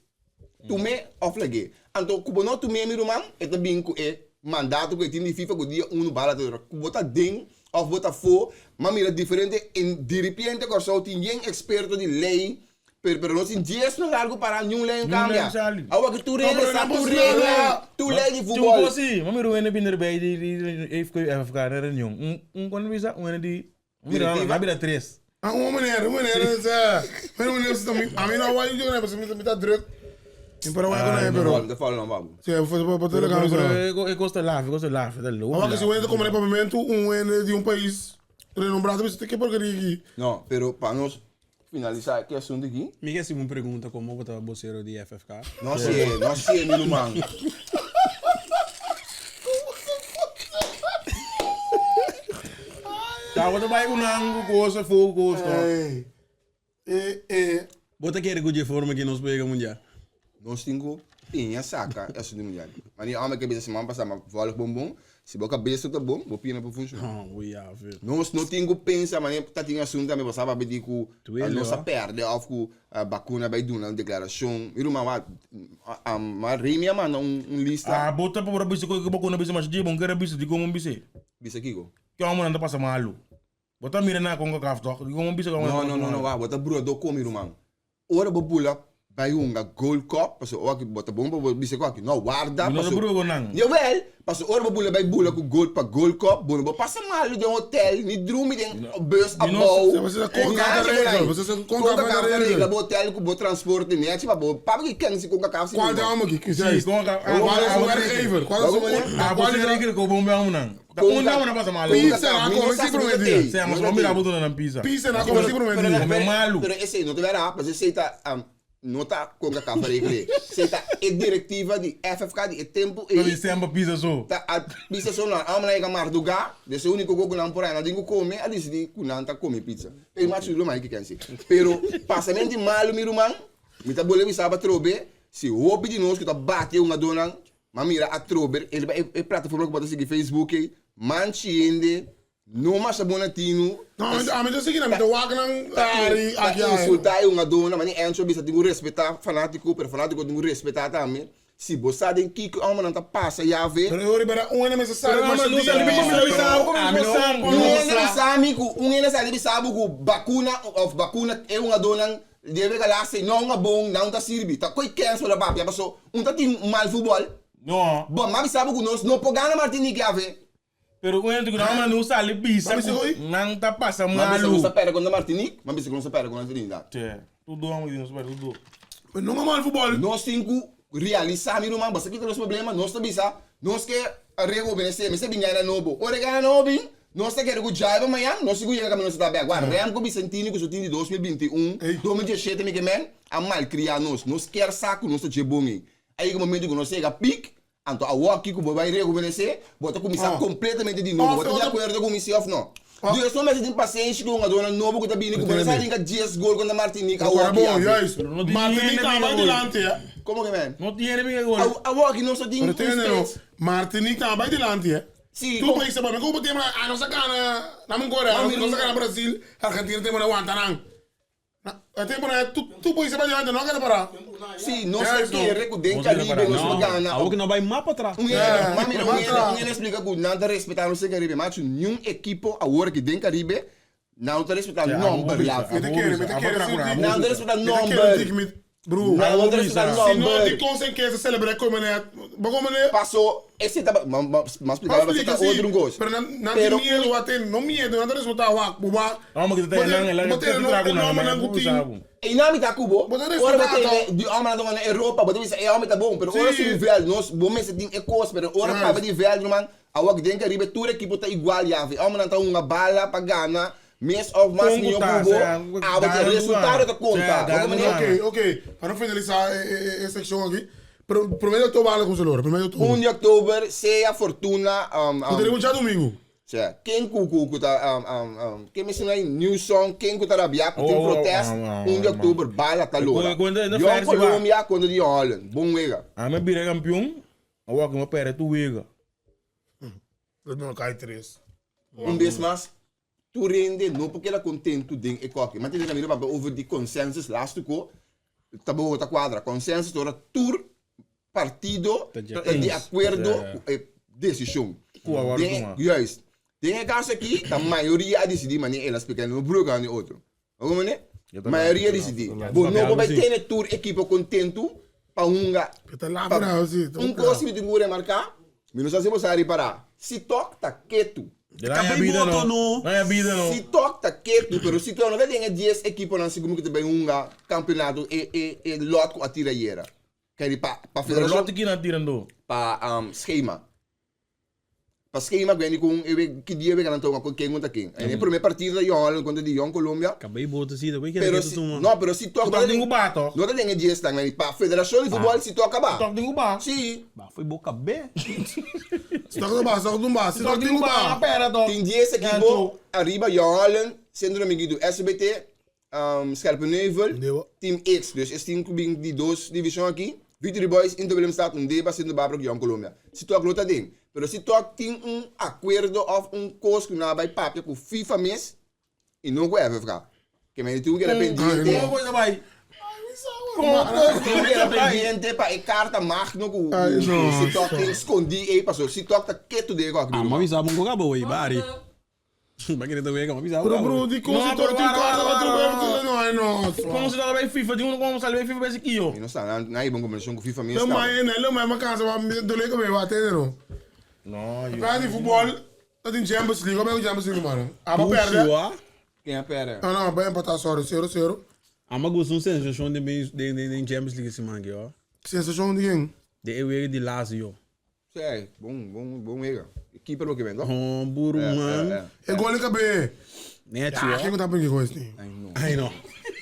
Tum'é òf lag'é. Anto ku bo no tum'é mi ruman, e ta bin ku e mandato ku e tin di FIFA ku dia unu bala ta dura. Ku bo ta den òf bo ta afó, m'a mira diferente en diripiente Kòrsou tin yen eksperto di lei Pero pero nos tin dies no largo para niun ley no cambia. Awa ki tur hende sa tur regla, tur ley di futbol. Tin un cosi, mami Ruene bini erbij di di di FK na reunion. Un un cuando bisa un hende di Directiva? Na bira tres. Ah, un meneer, un meneer is eh, un meneer is a mi no wai yo pero mi ta druk. Mi para wai con él, pero. Te follow babu. Sí, fue pa pa Pero te pero e cos ta laf, e cos ta laf, ta loco. Awa que si wende como papamento un hende di un país renombrado, bisa ke porqueria aquí. No, pero pa nos Finalisa ki asuntu aki. Mi ke hasi un pregunta komo bo ta bosero di FFK? No hasié, no hasié mi ruman. Ta bo ta bai ku nan ku kos afó ku kos to. Bo ta kere ku dje forma ki nos por yega mundial? Nos tin ku piña saka e asuntu di mundial. Mani ome ke bisa siman pasa ma vòlg bon bon, si bo kabes no ta bon, bo pia no por funshoná. Nos no tin ku pensa mane ta tin asuntu tambe bo sa papia di ku nos a pèrdè òf ku bakuna bai duna un deklarashon. Mi ruman wak ma Remy a manda un lista. Ah bo ta por a bisa ku bakuna bisa masha dje bo no kere bisa dikon bo bisa e? Bisa kiko? Ke homonan ta pasa malu. Bo ta mira na Concacaf toch? Dikon bo bisa ke homonan No ta no pasa no no malu? wak bo ta brua do komi ruman. Ora bo bula bai hunga Gold Cup, pasobra ora bo ta bon pa bo bisa ku aki no warda Mi no ta paso. brua ku nan. Jawel, pasobra ora bo bula bai bula ku gold pa Gold Cup, bo no por pasa malu den hotel, ni drumi den bus Mi no abou, Sa bo ni sa nada Concacaf por regel, ahí. bo sa sa Concacaf Concacaf ta regel. regla bo hotel ku bo transporte nechi pa bo, pabia ki ken si Concacaf si Cual mi ta no. amo ki? Ki Si, sa? Concacaf. Cual es su werkgever? Cual es su Ah, bo cual si es regel ku bon bia nan. Ta un dama na pasa malu. Pizza na come si prometi. Sea, mas bo mira bo duna nan pizza. Pizza na come si prometi. Come malu. Pero esei no ta bera, pasobra esei ta no ta Concacaf a regla. Esei ta e directiva di FFK di e tempo Ta ei. di semper pizza so. Ta a pizza so nan amo nan yega marduga, des e unico cu nan por nan tin cu come, a dicidi cu nan ta come pizza. Ey machu lo mai kiken si. Pero pasamento di malu mi ruman, mi ta bolbe bisa atrobe, si hopi di nos cu ta bati e hungadornan, M'a mira atrobe riba e plataforma ku bo ta sigui Facebook ei, Manchi hende no masha bon na tinu. No, ami ta sigui nan, mi ta wak nan ari Ta aki ayo. insulta e hungadónan, mane Enzo a bisa tin ku respetá fanátiko, pero fanátiko tin ku respetá tambe. Si bo sa den kiko e hòmbernan ta pasa yave. Pero e ora bera un hende mester sali Pero masha no dia. sali mi no bisa bo, Ami mi no- sa Un hende bisa mi ku un hende sali bisa bo ku bakuna òf bakuna e hungadónan debe galá si no hunga bon nan ta sirbi. Ta koi kèns bo ta papia paso un ta tin mal futbòl. No. Bon, m'a bisa bo ku nos no por gana Martinique yave. Pero un hende ku nan no sali bisa M'a bisa ku oy. nan ta pasa M'a bisa ku malu. nos ta pèrdè kontra Martinique, m'a bisa ku nos ta pèrdè kontra Trinidad. Che, tur do amo di nos pèrdè, tur do. Pero no hunga mal futbòl. Nos tin ku realisá, mi ruman, basta kita nos problema, nos ta bisa, nos ke rehobenesé, mester bin gana nobo. Ora e gana nobo bin, nos ta kere ku djaiba mañan, nos tin ku yega kaminda nos ta bèk. Wak, Remco Bicentini ku su tin di 2021, 2017 mi ke men, a malkriá nos. Nos kier sa ku nos ta dje bon ei. A yega momento ku nos yega pik, anto awor kiko bo bai rehubenesé, bo ta kuminsá kompletamente di nobo. Bo ta di akuerdo ku mi si òf no? Dios no mester tin pasenshi ku hungadónan nobo ku ta bini ku bo no sa rinka dies gol kontra Martinique awor Ora ki bon, yabi. juist. Pero no tin Martinique hende ta binga bai gol. dilanti, hè. Komo ke men? No tin hende binga gol. Awor aki nos no tin Pero un tende no, spits. Martinique ta bai dilanti, hè. Si, Tur kom. país ta bai. Mi komo tema, ah, nos a gana, na mi kore, Ma mi nos a gana Brasil, Argentina tema na wanta nan. E tempo na tur país a bai dilanti, no a keda para. Si, nos ta Juist, no. kere ku den Nos a keda Caribe para. nos por No, gana. awor ku no bai mapa atras. Un hende, ma mira, un hende, Matra. un hende explica ku nan ta respeta nos den Caribe. Machu, niun ekipo awor aki den Caribe nan no ta respeta Ja, nomber, abo bisa, lafi. Mi ta abo kere, mi bisa, ta abo kere, tra si ku di- abo Nan ta bisa. respeta Mi ta kere nomber. dik mi, bro. Nan no ta Abo respeta bisa. Si no nomber. di kon sen kese celebra kon meneer, bo kon meneer? Paso, ese ta, ma, ma, ma explica, Ma ma explica, ta si. otro cos. Pero nan, nan Pero- tin miedo, wa ten, no miedo, nan ta resulta wa, bo wa. No, maar kita Bo nan, ten- ela bo ten kita no- tra ku e nan, nomber maar nan ku abo tin. bisa abo. E nami ta cubo. Bo ta Ora bo resultado. tene di homem na na Europa, bo ta bisa e homem ta bom, pero ora Si. su nivel, nos bo mester tin e cos, pero ora Juist. papa di veld, man, awak den Caribe tur equipo ta igual ya, e homem nan ta hunga bala pa gana, mes of mas Con mihor ta, cu bo, sea, ah, bo gana resultado gana. ta conta. Sea, Bo gana como gana. Ok, ok. Para no finalizar e, e, e sección aquí. Pero primeiro de outubro, com o primeiro de outubro. 1 di october, sea Fortuna, Eu teria um dia domingo. Sea, ken ku ku ku ta ken mencioná aí new song, ken ku ta rabiá, ku tin Oh, oh, protest, ah, ah, 1 di ah, october, bala ta lora. Cuando- cuando- Jong versi ba? Colombia kontra di Holland, bon wega. A me bira campeão, awor ki mi perde tu wega. Não, cai três. Un bes mas, tur hende no por keda kontentu den e koki. Ma tende Camilo papia over di consensus lastu ko, ta bo ta kuadra. Consensus ta ora tur partido Ta ta di akuerdo ku e desishon. Ku a wòrdu Den, tuma. juist. Den e kaso aki, ta mayoria a disidí manera el a splika, no bruga ni otro. Oké meneer? Mayoria a disidí. Bo no por bai tene tur ekipo kontentu pa hunga. Ta lafa na si. Un kos mi tin ku remarká, mi no sa si bo sa ripará, si tok ta ketu. Na ya bida boto no. no. Na ya bida no. Si tok ta ketu, pero si tok no ta den e 10 ekiponan segun ku ta bai hunga kampeonato e e e lot ku a tira ayera. Keri pa pa Pero federashon lot ki nan tirando. pa schema. Pa schema ku ku e ki dia we nan toma ku ken kontra ken. En e promé partido ta Jong Holland kontra di Jong Colombia. Kabei boto si, da kere Pero ketu si, tuma. no, pero si tok Tok tin ku ba toch? No ta den e 10 tan pa federashon di futbol si tok ba. Tok tin ku ba. Si, Ba, foi boca B. Stok no ba, stok no ba, si Tok tok tin ku ba. Pera toch. tin 10 ekipo arriba Jong Holland, Centro Dominguito, SBT, Scherpenheuvel, Ndeba. Team X. Dus is team ku bin di dos division aki. Victory Boys, Inter Willemstad, Ndeba, Centro Barbara, Jong Colombia. Si tok lo ta den. Pero si tok tin un akuerdo of un kos ku nan a bai papia ku FIFA mes i no ku FFK. Ke men tin ku keda pendiente. Como coisa bai? Tin ku keda pendiente pa e karta magno ku Ai, no, si tok tin skondi ei paso. Si tok ta ketu den e kòk. Ah, ma bisa bom koga boy, bari. Ba kere to wega, ma bisa Bro, bro, di No, kon si pero tok tin wara, karta, wara, otro wara, bem, no, ai no. Como se toca bij FIFA? Di uno como sali bij FIFA bij z'n kio. Mi no sa, nan nan bon kombinashon ku FIFA mes. Lo mai, né, lo mai, ma casa, ma dole que me va ter, no. No, joh. Pra di futebol, dat in Champions League, como é que Champions League, mano? Ah, ba perde. Ken a perde? Ah, não, ba empatar, sorry, 0-0. Ah, ma gusto un sensación de de de Champions League esse man, ó. Sensação de quem? De eu de Lazio. Sí, bon, bon, bon wega. Keeper lo que ben, toch? Oh, buru man. É gol de cabe. Net, Ah, quem ó. que tá pedindo com isso? Ai no.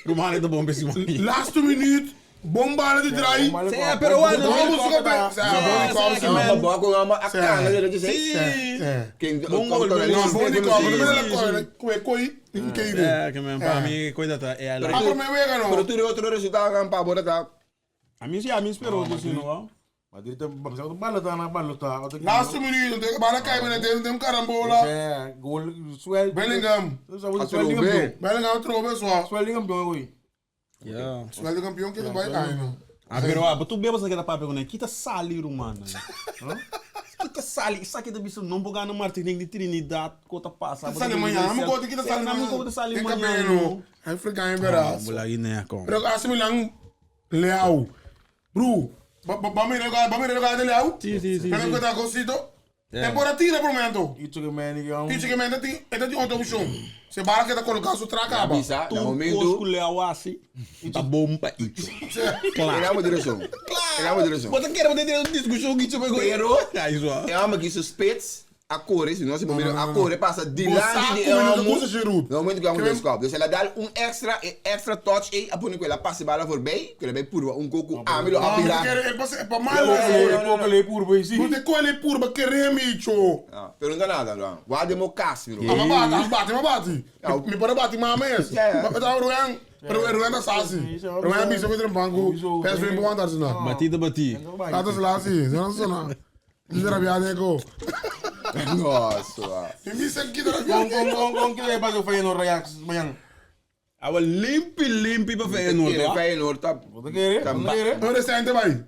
Rumano é bom pra esse man. Last minute, bomba de trai. Sim, pero bueno. Vamos buscar bem. Sim, bom de Ama copa. bako ama akana de dat Sim. É. Ken Bom gol, bom Não, bom de copa. Sim, Não, não, coi, incrível. É, que man, para mim, coisa tá. É, Ah, por meu wega Pero não. tu de outro resultado gaan pa bora tá. A mim sim, a mim esperou, assim, não, ó. Madrid ta bamsa ku balota na balota. Laatste minuut, de bala kai met den den carambola. Ja, goal swell. Bellingham. Swell Bellingham trobe swa. Swell kampioen gooi. Ja. Swell de kampioen que vai ai no. Ah, pero ah, tu bebas naquela papel né? Kita sali rumana. Kita sali, isso aqui da bicho não bogar na Martinique de Trinidad, cota passa. Kita sali manhã, não pode kita sali Não pode sali Tem manhã. cabelo. Ai africano verás. Bulagi né, com. Pero AC Milan Leao. Bru, ba mira ba mira de Leao. Sim, sim, sim. Pero que tá cosito. Temporada tira pro momento. Iets que man ik Dice que menda ti, esta ti outra opção. Se bala que tá colocar su traca aba. Bisa, Tu na momento momento, Leao assim, tá bom pa isso. ele é uma direção. Ele é uma direção. Você quer botar dentro discussão que isso Pero, Aí só. é uma que suspeitos a cor, se não se momento, a cor passa dilante de Saco, menino, elmo. custa Giroud. No momento que é um Que descobre. Dus ela dá extra touch e a pone que ela passa bala voorbij, que ela vai purva um coco, ah, me lo Ah, mas apira. quer é pra é pra malo. Ik ook alleen poer bij Não tem coisa purba querer micho. Ah, pero não dá nada, não. Guarda mo Casimiro. Ah, mas bate, mas bate, mas bate. Me pode bate, mas mesmo. Yeah. Mas tá Ruan, pero Ruan tá sasi. Ruan bicho com o banco. PSV bom andar não. Batida, bati. Tá tá lá assim, não não não. Não era viado ego. Nossa. ah. Me me aqui da Kom kom kom kom kita bij zo Feyenoord Ajax manhã. Awa limpi, limpi pa Feyenoord, Ele ah. Feyenoord tá. Wat keer? Tá Wat keer? Não está ainda vai.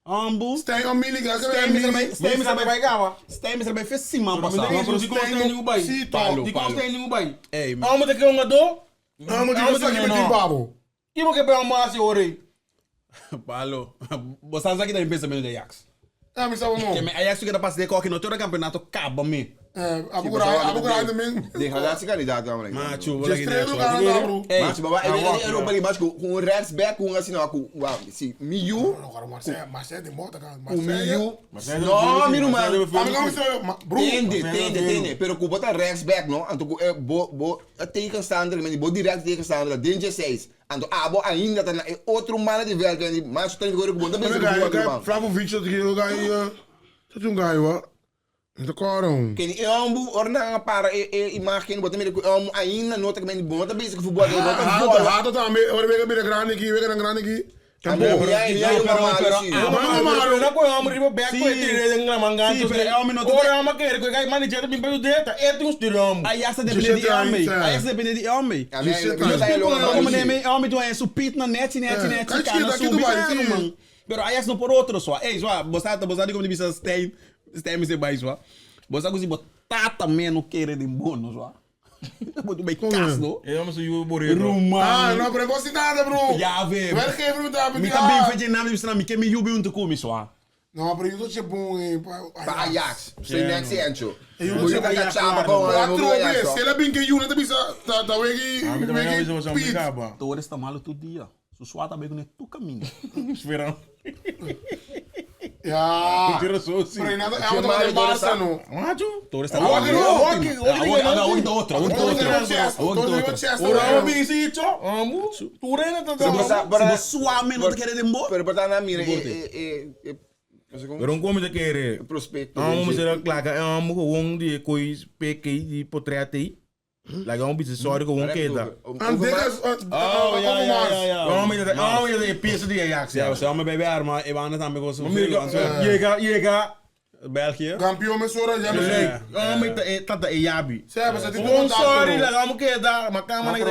Ambu. Stijn om Miliga, Stijn is erbij, Stijn is erbij, bij Gawa. Stijn is erbij, fez Simão passar. Maar die komt Stijn niet bij. Sim, top. Die komt Stijn niet bij. Ei, man. Amo te que um do. Ah, mas digo aqui met die babo. Ibo que bij um maasi ore. Palo. Você sabe que dá em pensamento de Ajax. Ah, me sabe Que não. me Ajax fica da passe de qualquer no todo campeonato acaba me. É, a procurar, a procurar também. Degradatie-kandidaat namelijk. Macho, wala Gestreden lugar na bro. Ei, Macho, baba, ele é Europa League, macho, com um rechtsback, com assim, não, com, uau, se, Miu, Agora Marseille, Marseille de morta, cara. com Marseille. Miu, não, miro, mano. Ah, mas como bro. Tende, tende, tende. Pero com bota rechtsback, no? Anto com bo bo a tegenstander, men bo direct tegenstander, danger 6. Anto abo ainda tá na outro mano de velho, que mas tem que com bota bem com outro mano. Flavovic, dat ik ook aan Dat is een guy, hoor. De koron. Que ni ambu orna para e e imagem bota mere com ambu ainda nota que men bota basic futebol, bota Haat, futebol. haat het aan. We wegen bij de grande aquí, wegen de grande aquí. Ja, ja, ja, pero- maar Maar, maar, Na ko amo riba back ko tire den na manga. Sim, pero é um minuto. Ora ama quer ko kai mani jeta bim pa deta. É tu stiro. Ajax depende de homem. Ajax depende de homem. Ja, maar Como nem me homem tu é supit na net, net, net, Kijk, cara, aqui subi, do bairro, mano, sim. mano. Pero Ajax não por outro só. Ei, só, você você como de Stein, Stein me se vai só. Você consegue botar também no querer de bono só. Muito bem caso, Eu amo su bore. Ah, Rumano. não, pero não nada, bro. Ja, vê. Werkgever moet daar Mi também fez nada de mi que me jubi um te só. Não, pero eu tô te bom, hein. Pa Ajax, sem next Encho. Eu Moet je sei dat chapa bom, Quatro vezes. Se ela bem que eu não tá tá tá wegi wegi Piet. Torres tá malo todo dia. Su sua tá bem com tu caminho. Esperando. Ja. Tira só sim. Pero nada, é uma de Barça, não. Macho. Torres tá Awa que não. Awa que outro, awa que outro. Awa que outro. Ora ama bem se icho. Amo. Turena tá. Se você suame não te querer de embora. Pero para na mira e e e Pero um como te querer. prospecto. Amo será claro, amo gewoon die kois PK die portret die. Like um beetje sorry gewoon queda. En dit is Oh, ja, ja, ja, ja. Waarom is dat? Waarom is dat een piece die Ajax? Ja, você é uma bebê arma, e vai também com Amerika, jega, jega. België. Kampioen met Sora, ja, maar Waarom is dat dat de Ejabi? Ze hebben ze die Gewoon sorry, like amo queda, maar kan maar niet.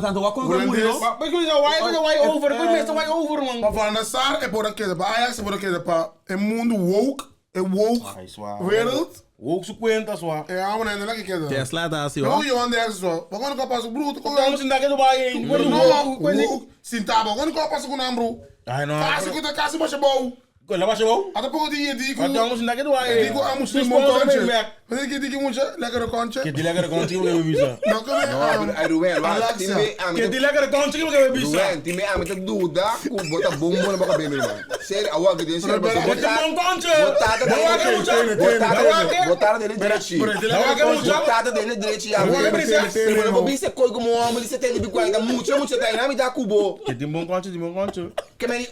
Anto, wat kon ik Holandês. Maar ik wil zeggen, why over? Ik wil mensen why over man. Maar Van der Sar é por aqui, para Ajax é por aqui, para é mundo woke, é woke wereld. Ook zo cuenta zo. É a mulher não que quer. Tesla tá assim, Não, ó. eu ando essa só. Mas quando eu passo bruto, quando Vamos in dat erbij. Não, woke, sintaba, quando eu passo com nambro. Ai não. Kasi ku ta kasi mas bom. La was je wel? Até pouco dia digo. Wat vamos in dat erbij. Digo a muslim kontje. Mas ik digo muito lekker kontje. Que die lekkere kontje wil we bisa. Não, como No, pero Ruben, wa, time Que die lekkere kontje wil we bisa. Ruben, time a met duda, ku bota bombo na baka bem, irmão. Sério, awa que tem sério, Bota um kontje. Botada dele, botada dele direitinho. Botada dele direitinho. Pero não vou bisa coi como homem, você tem de bico muito, muito tem, não me dá cubo. Que die bom kontje, die bom kontje. Que meni.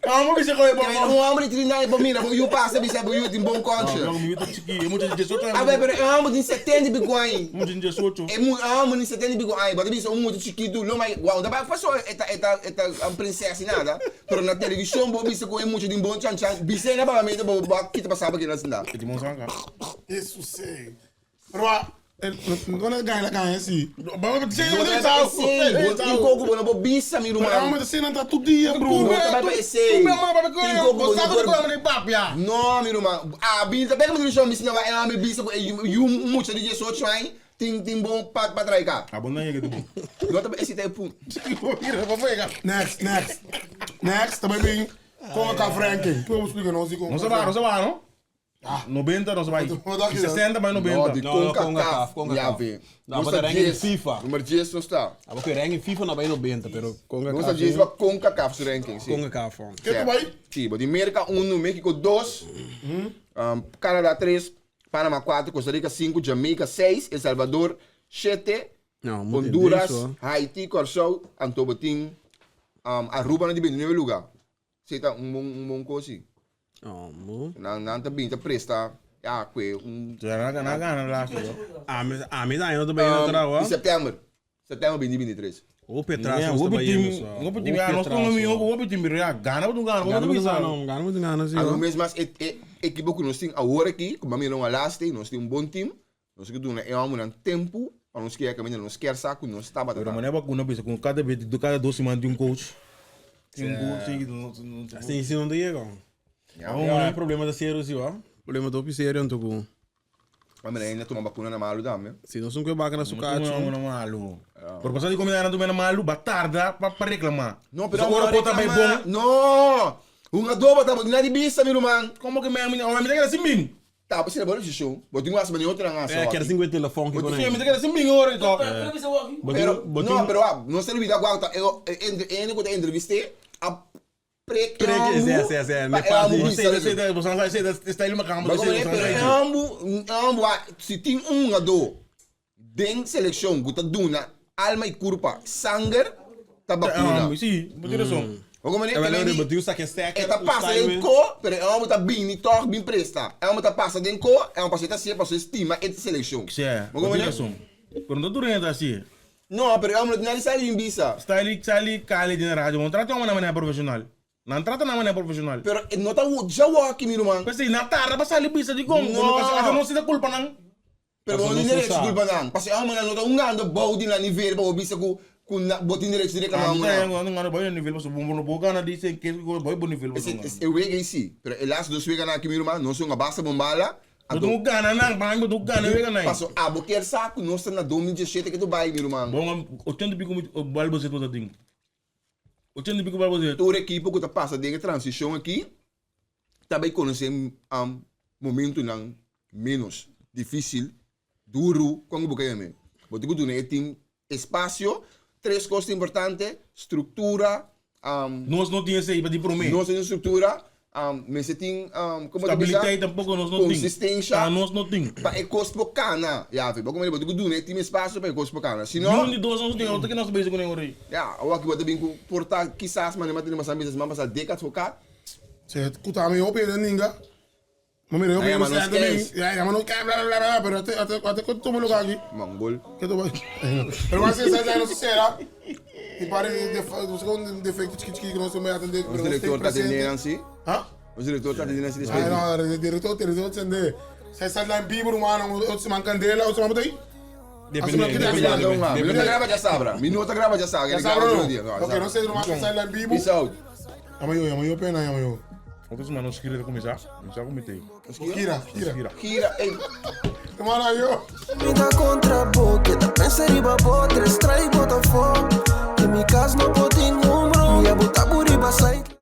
Amo bisa ko Un homber di 30 aña por mira bo yu pasa bisa bo yu tin bon conscience. No, mi yu ta chiki, e mucha di 18 aña. A ber, pero e homber tin 70 y pico aña. Mucha di 18. E mu, e homber tin 70 y pico aña, bo ta bisa un mucha chikitu, lo mai, guau, ta bai paso e ta, e ta, e ta un princesa y nada, pero na television bo bisa cu e mucha tin bon chan chan, bis'e na papamento bo bo a kita pasaba kina sinta. E tin bon sanka. Jesus, eh. Pero a, no na gana gana si. No ta esey, bo tin coco bo no por bisa mi ruman. Pero amo ta sena ta tur dia bro. No ta bai pa esey. Tin coco bo no por. No mi ruman, abi ta bek mi televishon mi sina wa e bisa ku e yu mucha di 18 aña tin tin bon pa pa trae ka. Abo no yega di bon. No ta esey ta e punto. Next, next. Next ta bai bin Concacaf ranking. Por bo splika nos di Concacaf. Nos a baha, nos a baha no? 90 nos bai. Di 60 bai 90. No, di No, no, CONCACAF. CONCACAF, CONCACAF. Ya ve. No, Nos but ta ranking 10. FIFA. Nummer 10 nos ta. Abo ku ranking FIFA na bai 90, pero CONCACAF. Nos ta 10 pa CONCACAF su ranking, si. CONCACAF. oh. Ke tu bai? Si, bo di Merka 1, Mexico 2, Canada 3, Panama 4, Costa Rica 5, Jamaica 6, El Salvador 7, No, moet Honduras, in deze, hoor. Haiti, Kòrsou, anto bo tin Aruba na di 29 luga. Esei ta un bon un bon kos si. Oh, mo. Nan nan ta bin ta presta ya kue un Nan a gana laatste hoor. Ami ami ta aña ta bay na trawa. Di september. September 2023. Hopi atras nos ta bayendo so. Hopi team ya nos ponga mi hopi hopi team pero ya gana bo tin gana Gana bo bo tin tin bisa. gana, gana bo tin gana si. Algun bes mas e e ekipo ku nos tin awor aki ku bo a mira un laatste nos tin un bon team nos ke duna e hombrenan tempu pa nos kere kaminda nos kier sa ku nos tabata Pero ta. manera bakuna bisa ku kada bes kada dos siman tin un coach. Tin un coach si no Si si no ta yega. Ya. Ya e problema ta serio si wa. Problema ta hopi serio anto ku. Ma mira hende a tuma bakuna na malu tambe. Si nos un ku e baka na su kachu. Tuma na malu. Pero pasá di komida nan tuma na malu ba tarda pa pa reklama. No pero ora por ta bai bon. No! Hungadó bo ta bo tin nada di bisa mi ruman. Komo ke mi mi ta keda sin bin. Ta bo sera bo desishon. Bo tin ku hasi manera otro nan hasi Eh, awaki. kier sin ku e telefon ki Sí, konai. mi ta keda sin bin ora i to. Bo tin, Pero, bo tin, no, pero wak, nos ta olbida ku ta e hende ku ta entrevist'é a prek e Prek, ambu sí, sí, sí, pa ne e parti. ambu Bo bisa. sei, sei, bo san sei, sei, style makamba, Bo sei, komprende? bo san Pero e sei. ambu, e ambu wak, si tin un hungadó den selekshon ku ta duna alma i kurpa sanger, ta bakuna. Sí, bo tin rason. Bo komprende? E Kende wel di- bo tin sa ke stekker, E ta pasa den ko, pero e homber ta bini tòg bin presta. E homber ta pasa den ko, e homber pasobra e ta hasié pasobra e stima e selekshon. Sí, Bo bo tin komprende? rason. Pero no ta tur hende ta hasié. No, pero e homber no tin nada di sali bin bisa. Style, sali kali den radio, bo no trata e homber na manera profeshonal. Nan trata na manera profeshonal. Pero e no ta dja wòki, mi ruman. P'esei nan tarda pa sali bisa dikon. No. Pasobra no si ta kulpa nan. Pero bo no tin derecho di kulpa nan. Pasobra e homennan no ta hungando bou di nan nivel pa bo bisa ku ku bo tin derecho di reklamá Ami ta homennan. hungando hungando bou di nan nivel pasobra bo no por gana di sen kes ku bou bo nivel bo ta Ese hungando. e wega ei si, pero e laatste dos weganan aki mi ruman nos hunga basta bon bala, Bo anto tin ku gana nan, pa ami bo tin ku gana e weganan ei. pasobra abo kier sa ku nos ta na 2017 ke ta bai mi ruman. Bo hunga 80 y pico bal bo zet bo ta tin. 80 y pico bal bo zet. Tur ekipo ku ta pasa den e transishon aki ta bai konosé momentunan ménos difísil, duru, kon ku bo ka yam'é. Bo tin ku duna e tim espasio. Tres kos ta importante, struktura, Nos no tin esei pa di promé. Nos no tin struktura, mester tin, komo ta bisa? Stabiliteit tampoko nos no tin. Konsistensha. Ta nos no tin. Pa e kos por kana, yavi. Bo komprende? Bo tin ku duna e tim espasio pa e kos por kana. Si no. Niun di dos nos no tin. Otro ke nos ta bezig kuné ora ei. Ya, awor aki bo ta bin ku por ta kisas manera mi a tene masá bisa siman pasá dékads for kat. Se ku ta mi hopi hende ninga. Ma mira hopi Nan hende yama nos senta mi. kens. Ya yama nos kens bla bla bla pero ate ate ate ku tuma lugar aki. Mongol. Ke tuma. Pero mas esa ya no sera. Mi pare de de un defecto chiki chiki ku nos a atende Nos pero nos director stay ta atende presente. nan si. Ha? Nos director ta atende nan si despues Ay di. no, director director sende. Sa sideline bibo rumana otro siman candela otro siman botei. Depende, Así no, depende, depende, depende. Mi no ta graba djasabra. Mi no ta graba djasabra. Ya Mi sabra graba no. otro dia. No, Ok, no sé rumana sideline bibo. Peace out. Yama yo, yama yo pena, yama yo. Otro siman nos gira ta kuminsá. Kuminsá ku mi tei. Gira, gira. Gira. Gira, ey. Rumana yo. Mi ta contra bo, keda pensa riba bo, tres strike bota fo. Den mi cas no por tin un bro, mi a bota bo riba site.